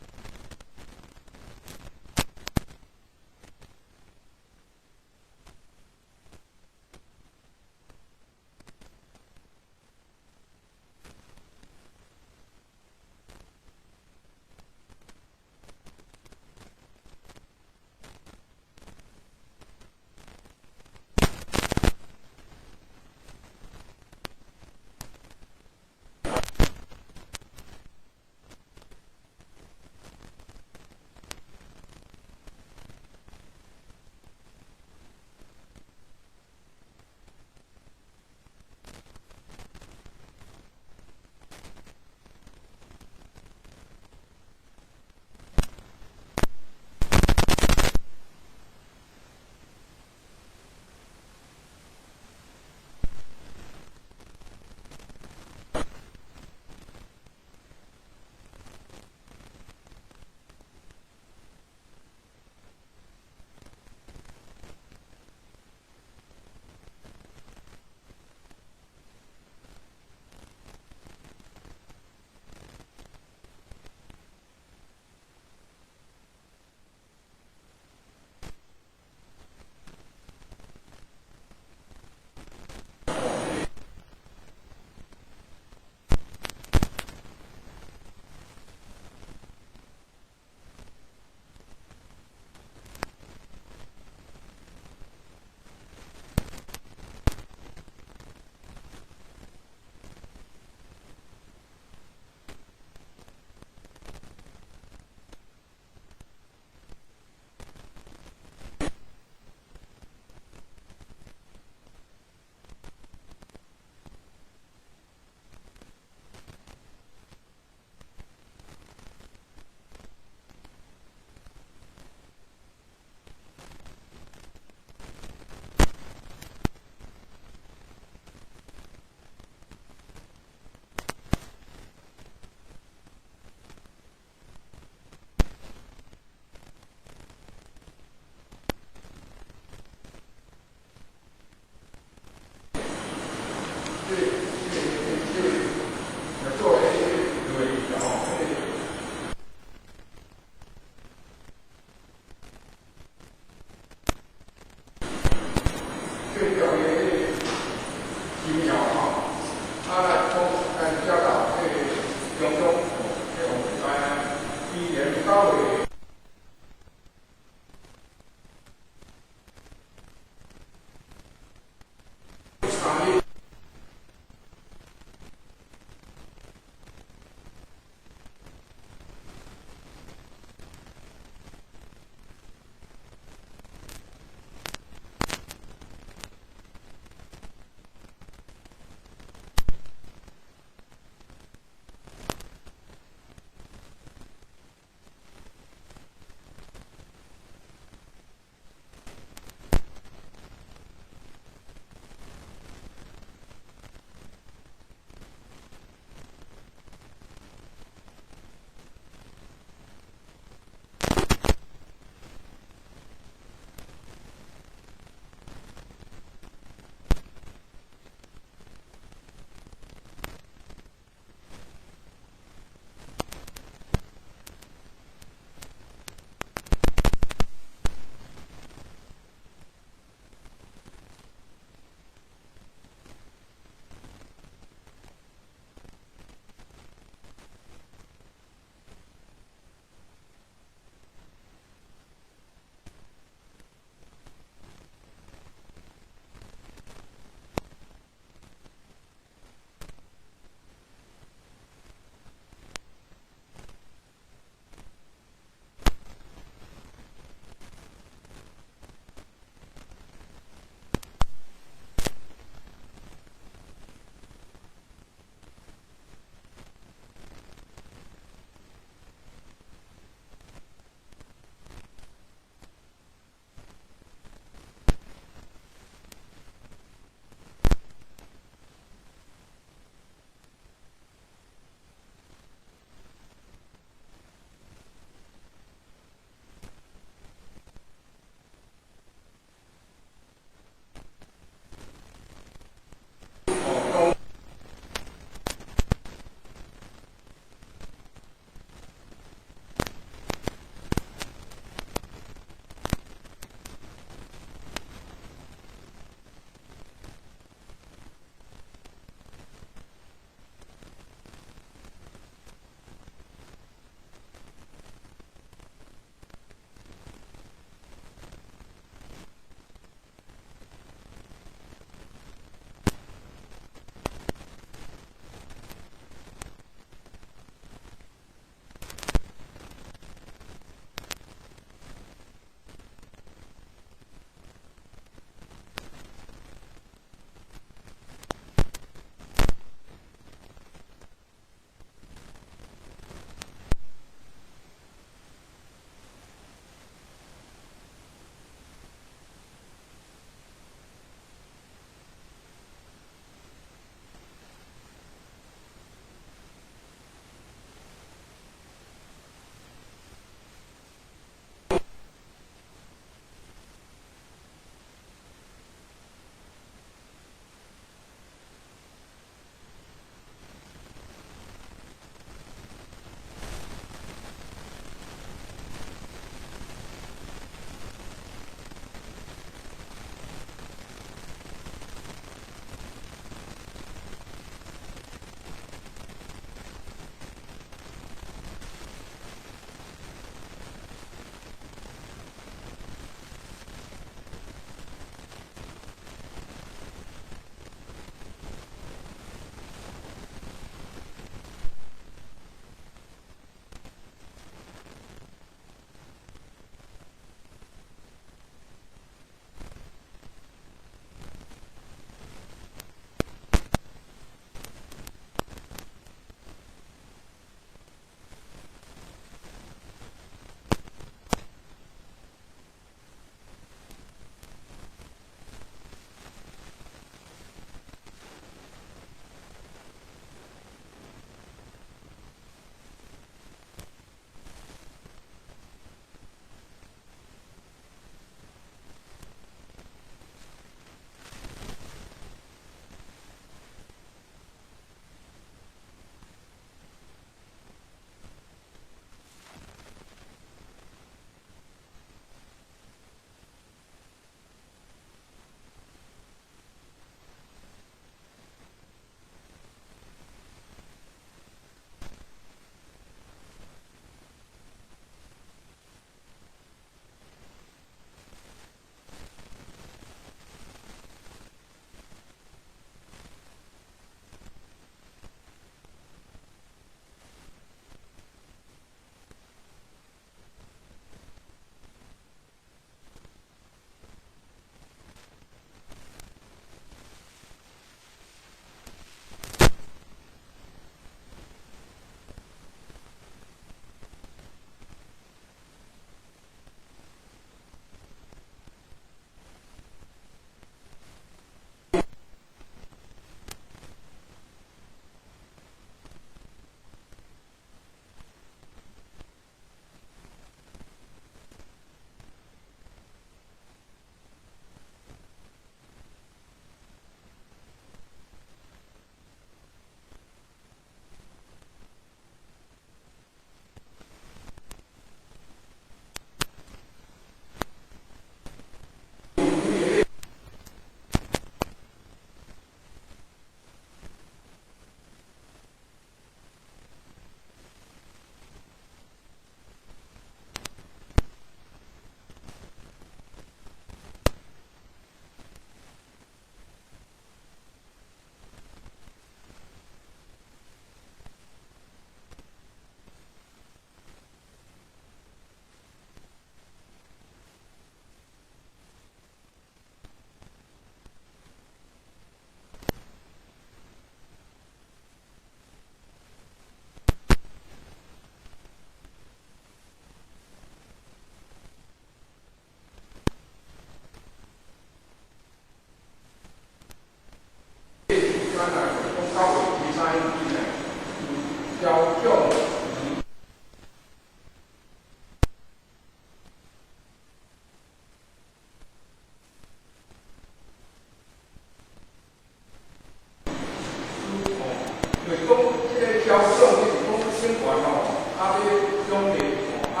Speaker 1: 就是講這個標準，就是講警權吼，啊，這個獎勵吼，啊，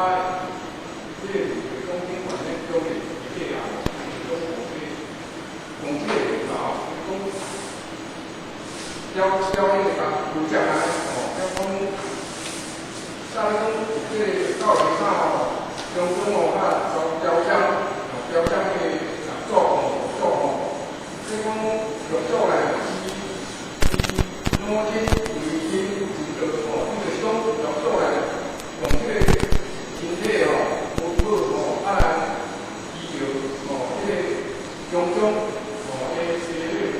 Speaker 1: 這個就是講警權咧獎勵一個人，就是講這個講這個啦吼，講表表演的甲負責安尼吼，了講，啥咧講這個教學生吼，中中吼啊，標獎吼，標獎的做吼做吼，這講六祖來伊攞天為天之道吼，伊就是講六祖來用這個身體吼，無好吼，啊來醫療吼，這個種種吼，的這個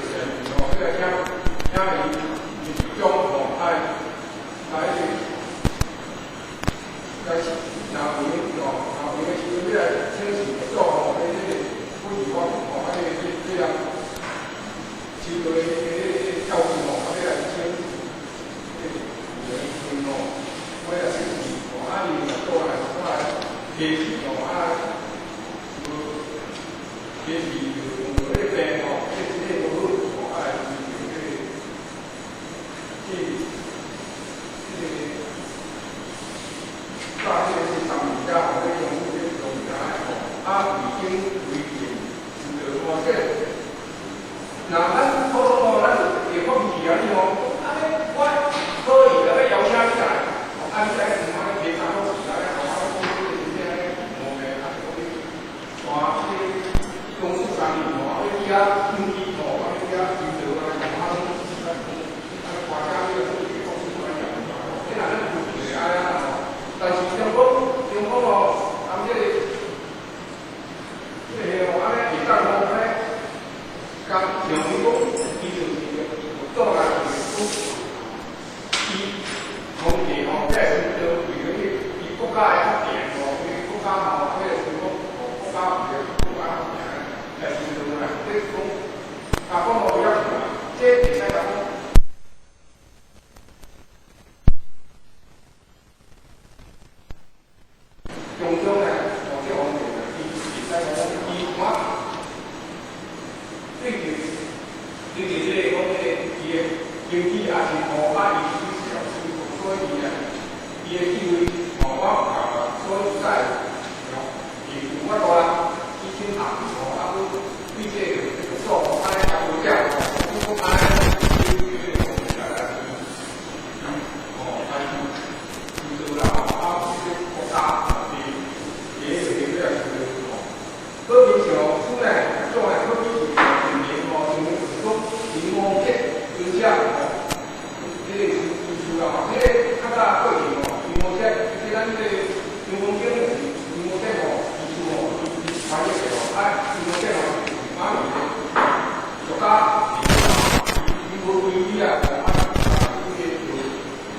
Speaker 1: 神吼，這個聽聽伊伊種吼，愛來來若有吼，若有的時陣要來請示六祖吼，這個不如法吼，啊，這個這樣受到的這個教訓吼，啊，要來請這個有的時陣吼，我來請示吼，啊，伊六祖來我來提示吼，啊，有提示就用到這個病吼，這個身體無好吼，啊，來治這個這這個。大這個是三物家吼，這中這中家吼，啊，已經規定是着吼，這若咱普通吼，咱會發脾氣啊，你吼，按呢我可以來要邀請你來，啊，你來唔通提三道四來，吼，啊，講這個真正無命，啊，是講你大這個公司上面吼，啊，要去遐登記吼，啊，要去遐求道啊，啊，啊，大家這個公司來講，這若咱有就是按呢吼，但是中講中講吼，啊，這個這個吼，按呢會當吼，按呢，共認為講，伊就是做來就是講，伊皇帝吼，這是就為了伊國家的發展吼，伊國家吼，這個是講國家為了國家發展來修道啦，這講，啊講吼比較強，這會使講。中中呢，吼，這方面呢，伊會使講，伊我對著對著這個講這個伊的經濟也是吼，啊，伊是老師，所以伊啊，伊的地位吼，我有夠啊，所以才會吼，伊有法度啊，去請客吼，啊，閣對這個做吼，按呢也無了吼，你講按呢，吼，來去做啦吼，啊，這個國家是第一個要來做吼，好比像主呢，做呢，好比是神明吼，神明就是講神王節尊者吼，這個是意思啦吼，這個較早過去吼，神王節，這咱這個神王經就是神王節吼，意思吼，伊翻譯的吼，啊，神王節吼是馬來的國家，伊無規矩啊，吼，啊，這個這個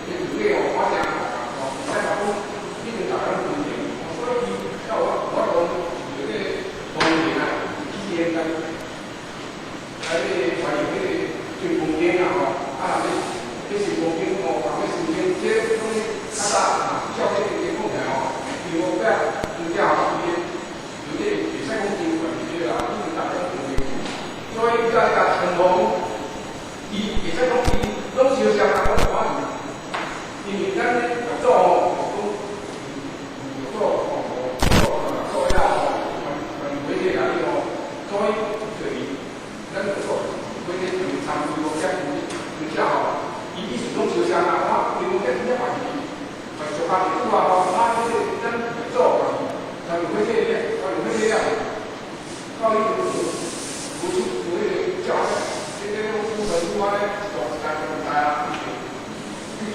Speaker 1: 這個吼，我正吼，使講已經逐工規定，所以伊才有法度這個方便啊，以前來來這個翻譯這個新風經啊吼，啊，這這新風經吼，啊，這新經這攏較早照這個講起來吼，伊無變真正吼，伊有這會使講真懸這個啦，已經逐工規定，所以才甲成王，伊會使講伊攏相像啊，我看是，因為咱咧六祖吼，講六祖吼，六祖六祖了吼，傳傳回這個吼，所以就是咱六祖回這就是參與無遮真正吼，伊意思攏相像啊，我因為這真正嘛是嘛是俗家弟子啊吼，啊，這個咱六祖嘛是參與回這了，參與回這了，到伊就無出無迄個教，這個有神主啊咧，大大大啊。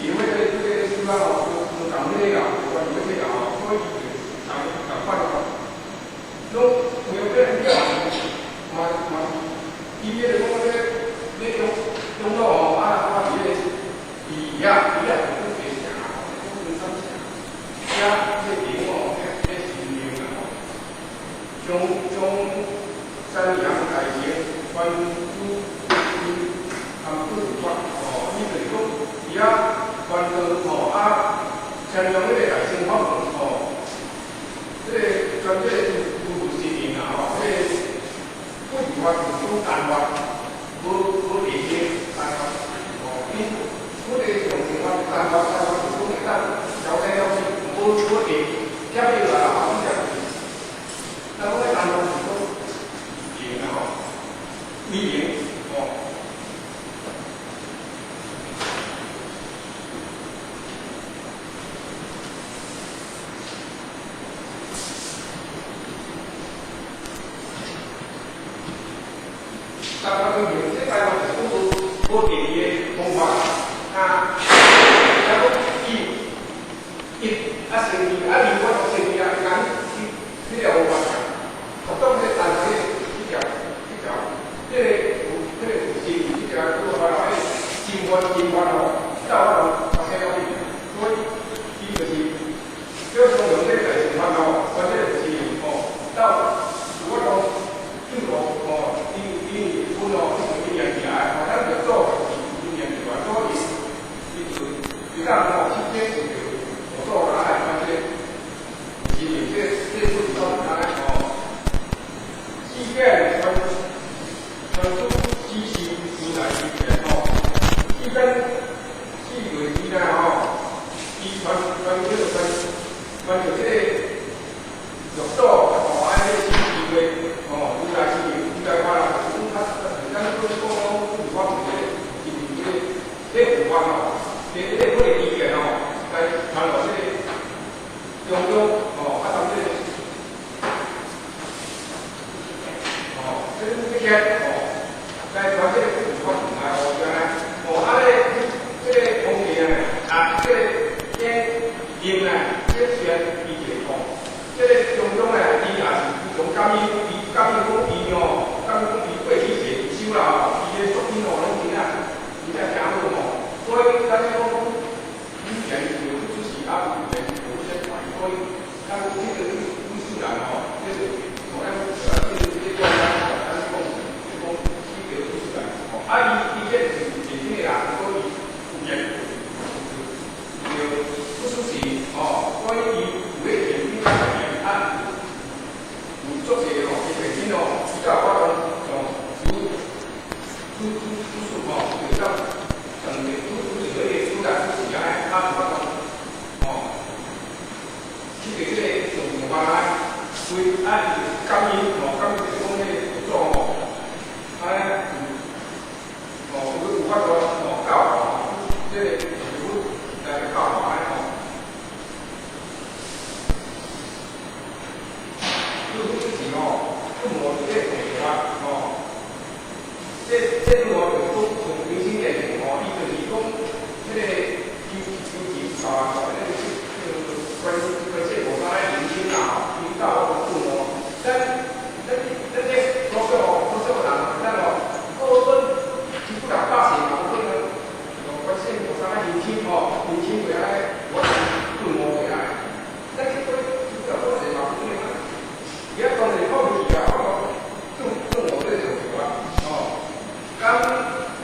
Speaker 1: 伊為這個這個書啊吼，就講迄個啦，關於這個吼，所以伊就共共款吼，攏沒有變了，嘛嘛是，伊迄個講這個你用用到吼，啊，我佇迄個伊遐伊遐就講白城啊，講中山城，遐這個地方吼，遐神明啊吼，將將三陽大成傳主伊含不法吼，伊就是講伊遐。傳道吼啊，像用迄個大乘法門吼，這個專這個有神明啊吼，這個不如法就是講單法，無無連續單法吼，因我個台灣台灣就講會當調整了是無無定，貼伊來吼，你講，咱講咧台灣是講贏啊吼，你贏吼。台灣對面，這台灣是講無無定義的方法啊，啊，講伊一啊成立啊，二我成立啊，講迄條無法，學當這台灣這條這條，這個有這個有成立這條，拄好啦，迄真法真法吼，到我攏發生了去，所以伊就是叫相用這個大乘法吼，關這個是吼，到有法度進步吼，因因為阮哦，伊連起來，吼，咱就做是連起來，所以伊就伊當吼，七天就我做來關這個，是這這不是講安尼吼，世間傳傳出只是如來之言吼，世間四月之內吼，伊傳傳這個傳傳著這個六祖吼，安尼是因為吼，如來是如來法啦，是講較咱講講講有法這個，是這個這有法吼，這這個可能意見吼，來傳落這個中央吼，啊，當這個吼，這個這個吼，來傳這個有法來哦，原來吼，啊咧，這個空氣啊，這個這音啊，這個弦伊一個空，這個中央啊，伊也是從感應，伊感應講伊吼，感應講伊過去是修啦吼，伊的作品吼，攏真正真正誠好吼，所以咱講講語言有出世啊，語言有先傳，所以咱這個女士人吼，這個吼，咱這個這個咱講講這個女士人吼，啊，伊伊這是年輕的人，所以語言有不出世吼，所以伊有咧研究啊，有足濟吼，伊本身吼，伊才有法度從出出出出數吼，就當上面出出一個出來出世安尼，啊有法度吼，去佇這個上上來，規啊感應吼，感應就是講迄個做吼，安尼有吼有有法度吼教吼，這個有來教安尼吼。你有之前吼，你无伫咧地啊吼，這這我就是講從明星電視吼，伊就是講迄個求求錢啊，迄個這個關關這無啥咧明星啦吼，伊教我講哦，咱咱咱這多少多少人，咱哦，過阮基本人百姓嘛，可能關這無啥咧明星吼，明星袂愛我頓悟起來，咱這過基本人百姓嘛，可能。伊啊當然講袂去啊，我講頓頓悟這就對啊，吼，剛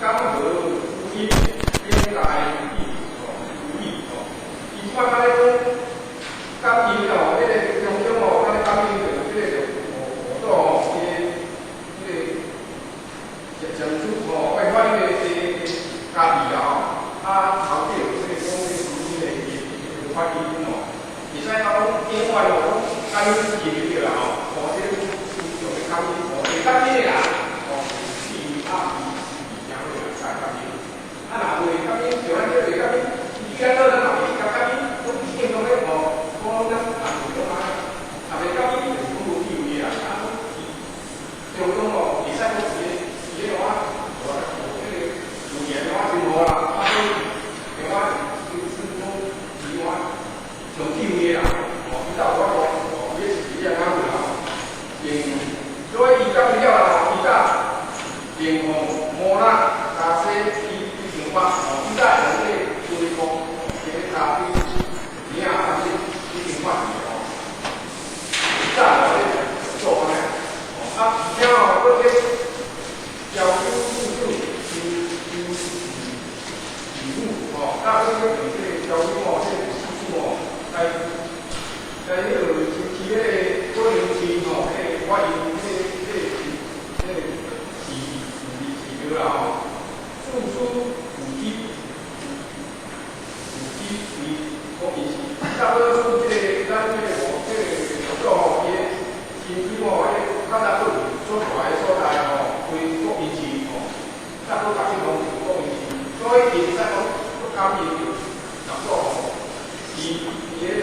Speaker 1: 剛和無因邊來意吼，無意吼，伊即擺安尼講，感應哦，迄個中央哦，安尼感應著這個就無無做吼，伊個這個禪禪師吼，愛發迄個家己啦吼，啊頭頂這個講這個無因的伊伊發音吼，會使講永遠哦，講感應伊就對啦吼，哦，這個用的感應吼，會感應的人吼，是啊，伊是誠好啦，才感應。啊，若袂感應，像咱這袂感應，伊咱做咱嘛袂感應，攏變做咧吼，講咱也袂講啊，啊袂感應就是講無智慧啦，啊，伊中央哦，會使講伊個伊個話，無這個語言的話真好啦，啊，所以電話就是講伊話上智慧啦，吼，伊才有法度吼，伊是伊個講啦，用所以伊感應了啦，伊才用吼摩那加西伊伊想法吼，伊才用這個推講，這個咖啡餅啊，伊想法吼，伊才有咧做安尼，吼啊，而且吼，佫這要求主主求求義務吼，啊，佫這個用這個要求吼，這個主吼來国民市。差不多出這個咱這個吼，這個佛祖吼，伊的身軀吼，迄較早佫是所住的所在吼，為國民市吼，差不多甲這講是國民市，所以伊會使講閣感應著佛祖吼，伊伊迄個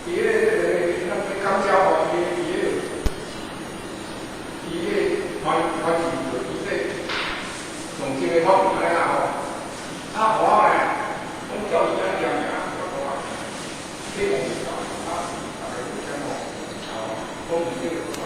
Speaker 1: 伊迄個咱感召吼，伊伊迄個伊迄個傳傳承著伊這上正的統按呢啦吼，啊，無咧，攏叫伊按呢念爾，我講啊，這講是啊，大家互相吼，啊，講這個啊。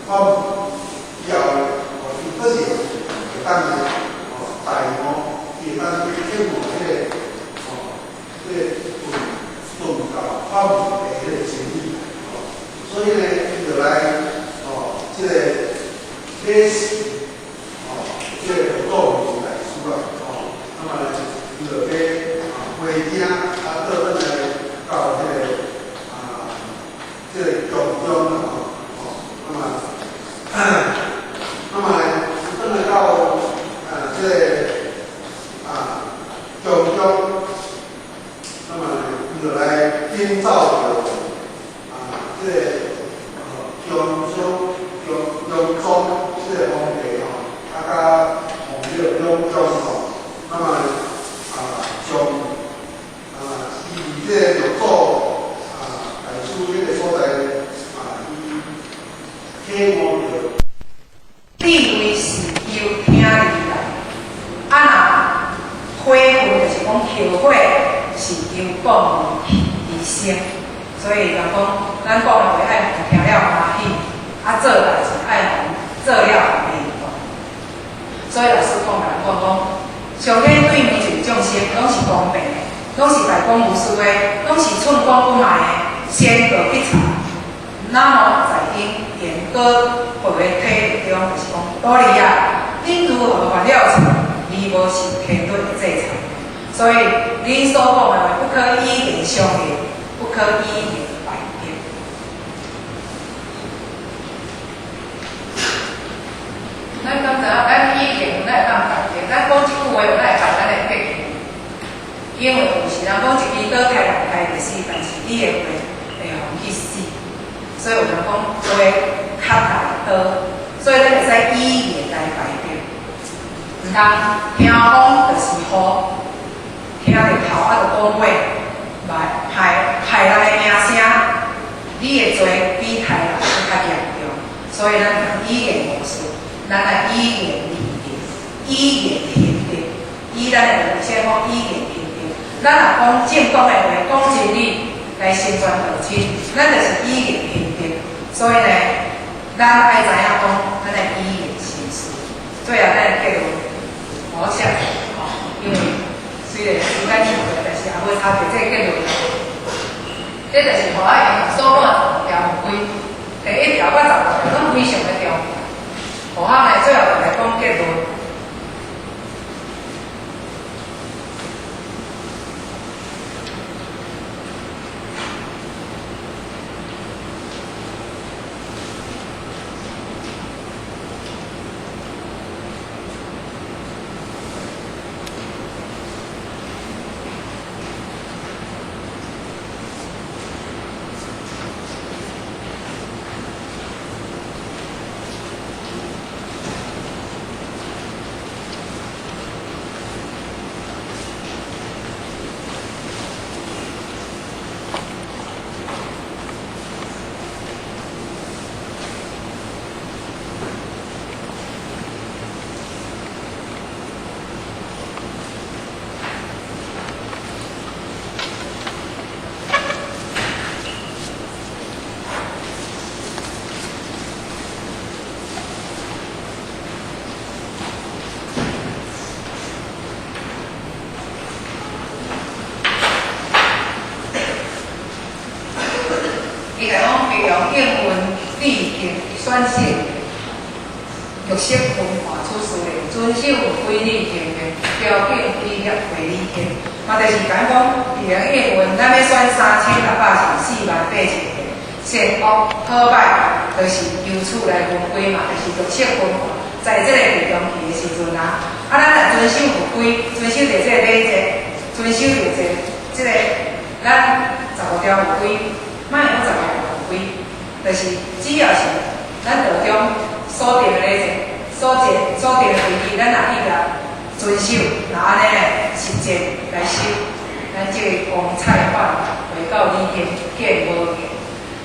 Speaker 2: 法门以后哦，伊不是会当呢哦大悟，伊会当去体悟彼个哦，这个顿顿教法门的彼个真理哦，所以呢，伊就来哦，这个礼事哦，这个佛祖大师啊哦，那么伊就买啊火车啊，倒转来到这个啊，这个宫中啦吼，哦，那么，那么呢，转来到啊这个啊宫中，那么呢，伊就来禀奏著啊这个中宗中中宗这个皇帝吼，啊佮皇后两宗吼，那么啊将啊伊伫这个六祖啊大师彼个所在啊，伊体悟著。
Speaker 3: 智慧是由听而來，啊若悔恨就是講後悔是由講而生，所以人講咱講的話愛予聽了歡喜，啊做代誌愛予做了歡喜。所以老師講共咱講講，上天對每一個眾生攏是公平的，攏是大公無私的，攏是寸光不賣的，先過必查。那麼在因緣果報的體中，就是講，徒兒啊，恁如何犯了錯，而無受天律的制裁？所以恁所講的話，不可以言相言，不可以言敗德。咱敢知影，咱語言咱會當敗德，咱講一句話，咱會敗咱的格局。因為有時人講一支刀開人開就死，但是你的話會予人去死。所以有人講話較大刀，所以咱會使以言來敗德。毋通聽風就是雨，聽著頭啊就講話，來害害人的名聲，你的罪比殺人閣較嚴重。所以咱語言無私，咱愛以言立德，以言行德，以咱的先講以言行德。咱若講正當的話，講真理來成全道親，咱就是以言行德。所以呢，咱愛知影講，咱愛以言行事。最後，咱的結論，我寫吼，因為雖然時間長了，但是也無差別這個結論。這就是予我用所講的十五條法規，第一條到15條攏非常的重要。予我呢，最後就來講結論。伊共講，利用應運智行選擇，綠色文化出事的，遵守規律行的標準規約規理行，嘛就是講講，利用應運，咱欲選3644萬八千個，善惡好歹，就是由此來分歸嘛，就是綠色文化，在這個地中去的時陣啊，啊，咱若遵守法規，遵守著這個禮節，遵守著這個咱十五條法規。莫講十五條法規，就是只要是咱道中所定的禮節、所定的規矩，咱若去共遵守，若按呢呢實踐來修，咱這個光彩煥回到理天見無見。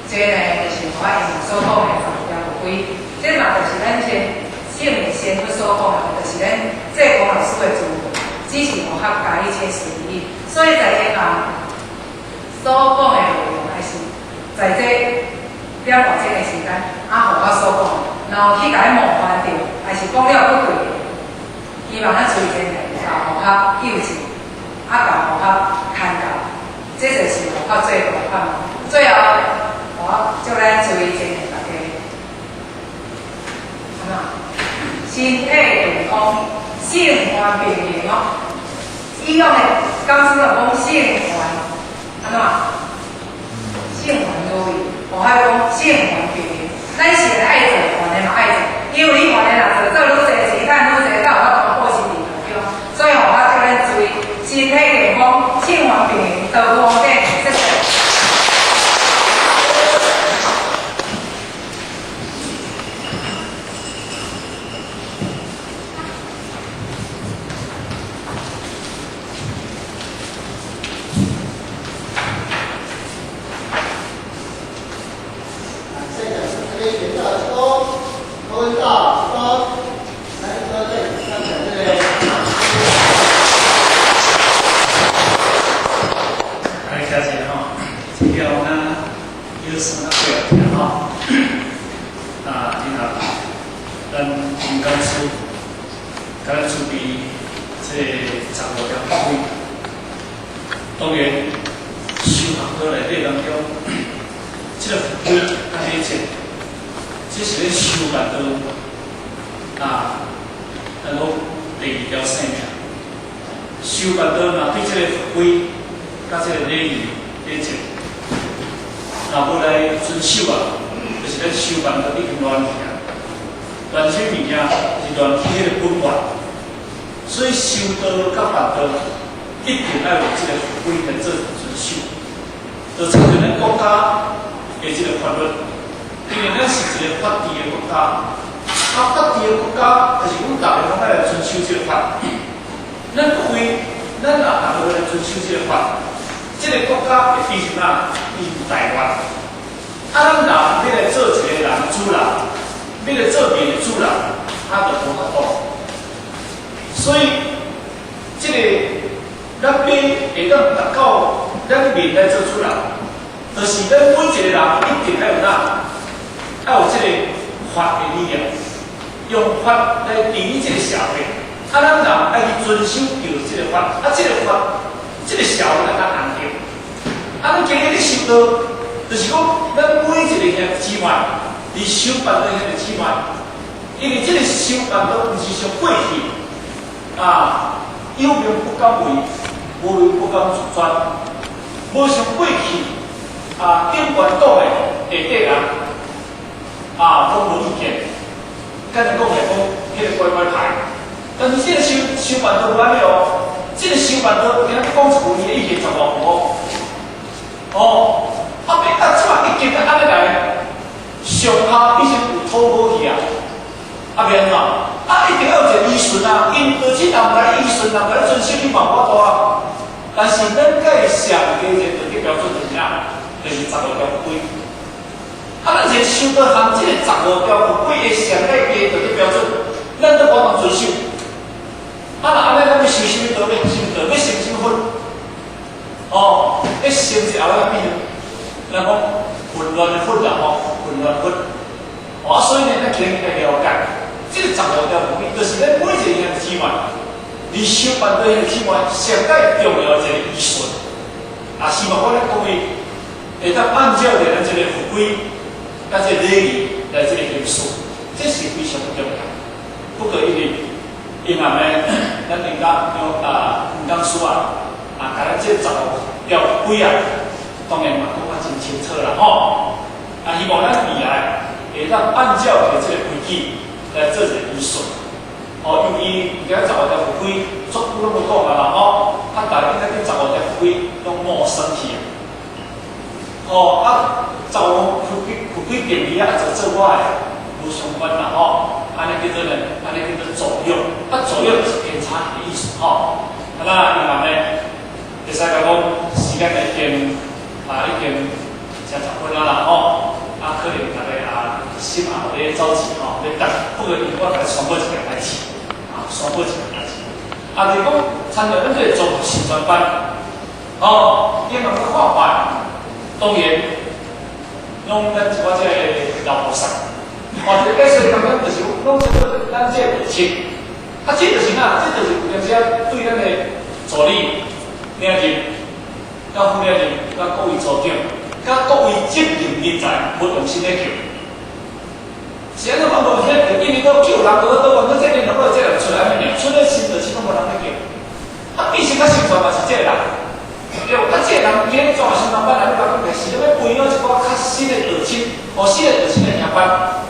Speaker 3: 這呢就是我因所講的十五條法規，這嘛就是咱先聖賢佛所講的，就是咱濟公老師的智慧，只是無法加一切實義。所以在這人所講的內容，還是在這點外鐘的時間，啊，予我所講的，然後去共伊冒犯著，還是講了不對的，希望咱隨前來共和合糾正，啊，共和合牽教，這就是和合最大的盼望。最後，我祝咱隨前的大家，按怎？身體健康，性願平衡哦。以往的講師就講性願，按怎？性願如意，我還講性願平衡。咱是愛做，凡的嘛愛做，因為你凡的若做，做愈濟錢，趁愈濟，才有法度報薪伫當中。所以吼，我祝咱注意身體健康，性願平衡，道路安定，謝謝。
Speaker 4: 哦，一个解说当中就是讲这个咱这个道亲，啊，这就是哪？这就是有阵时啊，对咱的助理、领任、佮副领任、佮各位组长、佮各位执行人才无用心咧叫。是按怎讲无用心叫？因为讲叫人无倒讲，这个人这个出来按呢，出咧心就始拢无人咧叫。啊，变成较成全嘛是这个人，对无？啊，这个人今日做相当班来，你讲讲是咧欲培养一寡较新的道亲，哦，新的道亲的听班。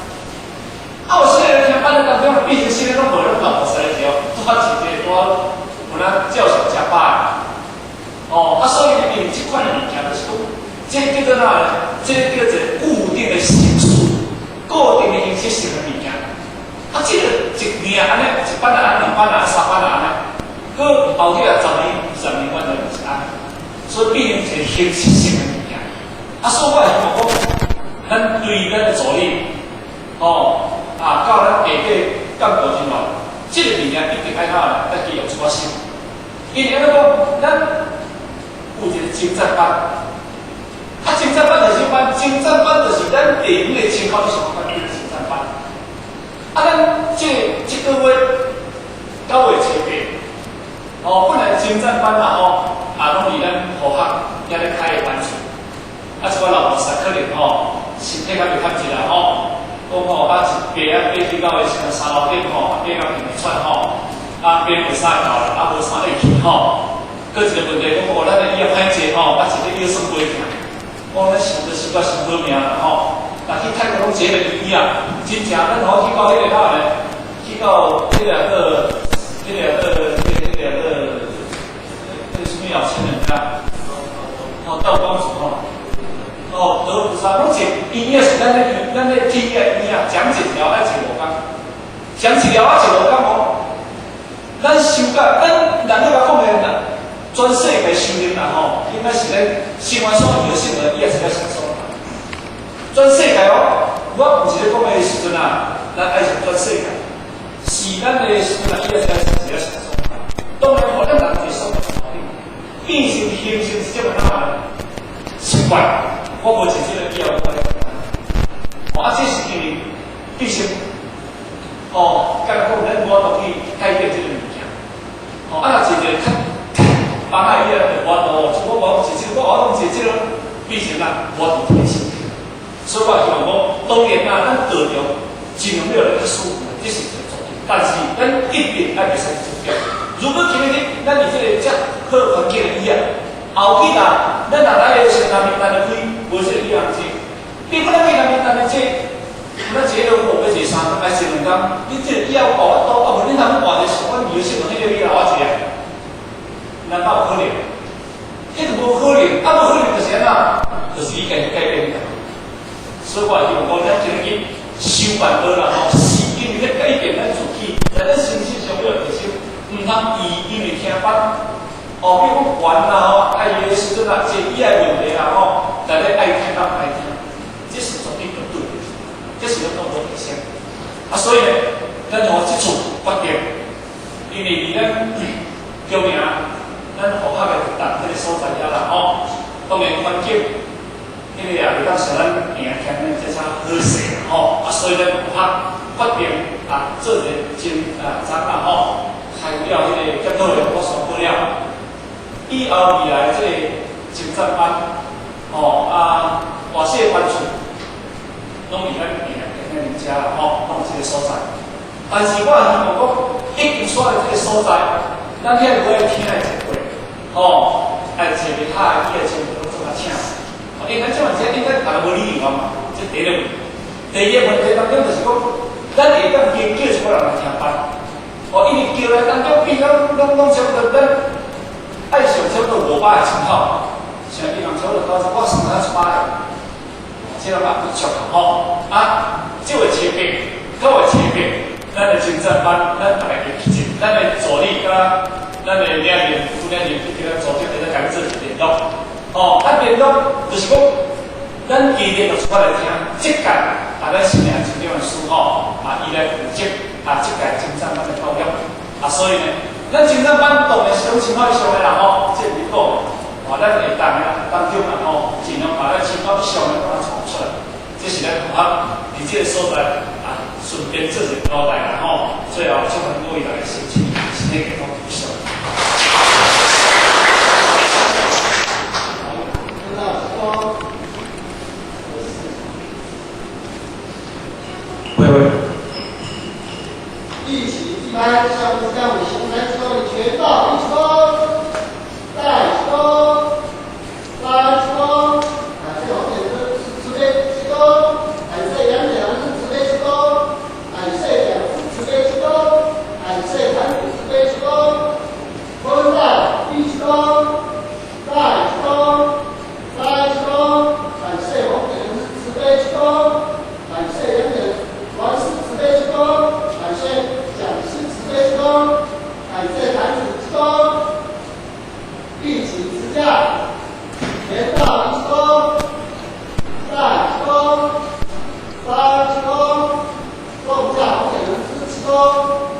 Speaker 4: 啊，有新的听班的当中，变成新的拢无拢老菩萨的时候，拄仔一个拄仔有咱照相食饱的。哦，啊，所以呢，因为这款的物件就是讲，这叫做哪呢？这叫做固定的形式，固定的形式性的物件。啊，这个一年按呢，一班啊，兩班啊，三班啊按呢，閣後日啊，10年、20年，完全就是按呢。所以變成一個形式性的物件。啊，所以我希望講，咱對咱的助理，哦，啊，到咱下底幹部人員，這個物件一定愛哪呢？愛去用一寡心。因為按怎講，咱有一個精湛班，啊，精湛班就是啥班？精湛班就是咱地方的稱號，就是講叫精湛班。啊，咱這這個月9月7日，哦，本來精湛班啦吼，啊，攏佇咱護學遐咧開的班次，啊，一寡老菩薩可能吼，身體較袂堪一啦吼，講吼啊，一爬啊爬去到的時陣三樓頂吼，啊，爬到停袂喘吼，啊，爬袂使到啦，啊，無啥會去吼。閣一個問題講，哦，咱的椅仔歹坐吼，啊，一個腰酸背疼，講咱想著實在是好命啦吼。若去泰國攏坐個椅仔，真正咱吼去到彼個哪咧？去到彼個個，彼個個，彼個個，彼個啥物有錢人家？哦，道光寺吼，哦，德菩薩攏坐椅仔是咱咧咱咧天的椅仔，講一條愛坐5工，講一條愛坐5工哦。咱修甲咱人咧甲講的啦。全世界修行啦吼，應該是咧生活所有生活，伊也是較輕鬆。全世界哦，我毋是咧講的時陣啊，咱愛是全世界，是咱的時陣啊，伊也是較是較輕鬆。當然，予咱人一個爽變成形成一種哪習慣。我無真正的以後我來哦，啊，這是因為必須哦，敢若講咱無法度去改變這個物件。哦，啊，若一個較幫下伊啊，就無法度。像我無坐這個，我攏坐這個，變成啦，無法度提升。所以我希望講，當然啦，咱道場盡量要來較舒服，這是一個重點。但是咱一定愛袂使走掉。如果今日咱佇這個遮好環境的椅仔，後期啦，咱若來的時陣，南面單就開，無這個椅仔坐。你可能去南面單的坐，咱坐了五要坐三工，還是2工？你這個椅仔有法度，啊無你通換一個，我描述迄個椅仔我坐啊？難道有可能？彼個無可能，啊無可能就是按怎？就是你家己改變。所以我希望講，咱今日修辦好啦吼，是因為咧改變咱自己，在咱身心上要提升，毋通伊因為聽班，哦，比如講懸啦吼，啊伊的時陣啊，這椅仔問題啦吼，大家愛聽甲毋愛聽，這是絕對不對的，這是咱攏無提升。啊，所以呢，咱從這次決定，因為佇咱中營，咱護學的達這個所在遐啦吼，當然環境，彼個也袂當像咱平添的這啥好勢啦吼，啊，所以咱護學決定啊，做一個真啊昨啦吼，開了彼個檢討會，我宣布了，以後未來這個精湛班，吼啊，大細班次，攏佇咱平添恁遮啦吼，攏這個所在。但是我也希望講，已經出來這個所在，咱遐無愛聽的一過，吼，愛坐袂下的椅仔全部攏總較請。應該這樣這應該大家無理由嘛，這第一個問題。第二個問題當中就是講，咱會當加叫一寡人來聽班，哦，因為叫來當中變攏攏攏差不多，咱愛上差不多500個人口，像伊人差不多到我算咱100個，這個嘛不足吼。啊，這位前輩，各位前輩，咱的精湛班，咱大家去進，咱的助理佮咱的領任、副領任去叫咱組織，會使共做一聯絡。哦，啊聯絡就是講，咱今日就出來聽，這屆啊，咱新領真重的師吼，啊，伊來負責啊，這屆精湛班的教育，啊，所以呢，咱精湛班當然是攏千口以上的啦吼，這是講，哦，咱會當啊當中啊吼，盡量把咱千口以上的把它創出來，這是咱學校佇這個所在啊，順便做一個交代啦吼。最後祝福各位大家身體身體健康，謝謝。
Speaker 5: 喂喂。
Speaker 7: 一起一拍，相互相互，形成说的拳道一起攻，再一攻，三一攻，啊，這後面是慈悲七攻，感謝楊講是慈悲七攻，感謝講師慈悲七攻，感謝壇主慈悲七攻，坤在一起攻，再一攻，三一攻，感謝紅點是慈悲七攻，感謝楊講王師慈悲七攻，感謝講師慈悲七攻，感謝壇主七攻，一起持架，拳道一起攻，再一攻，三一攻，動架紅點是七攻。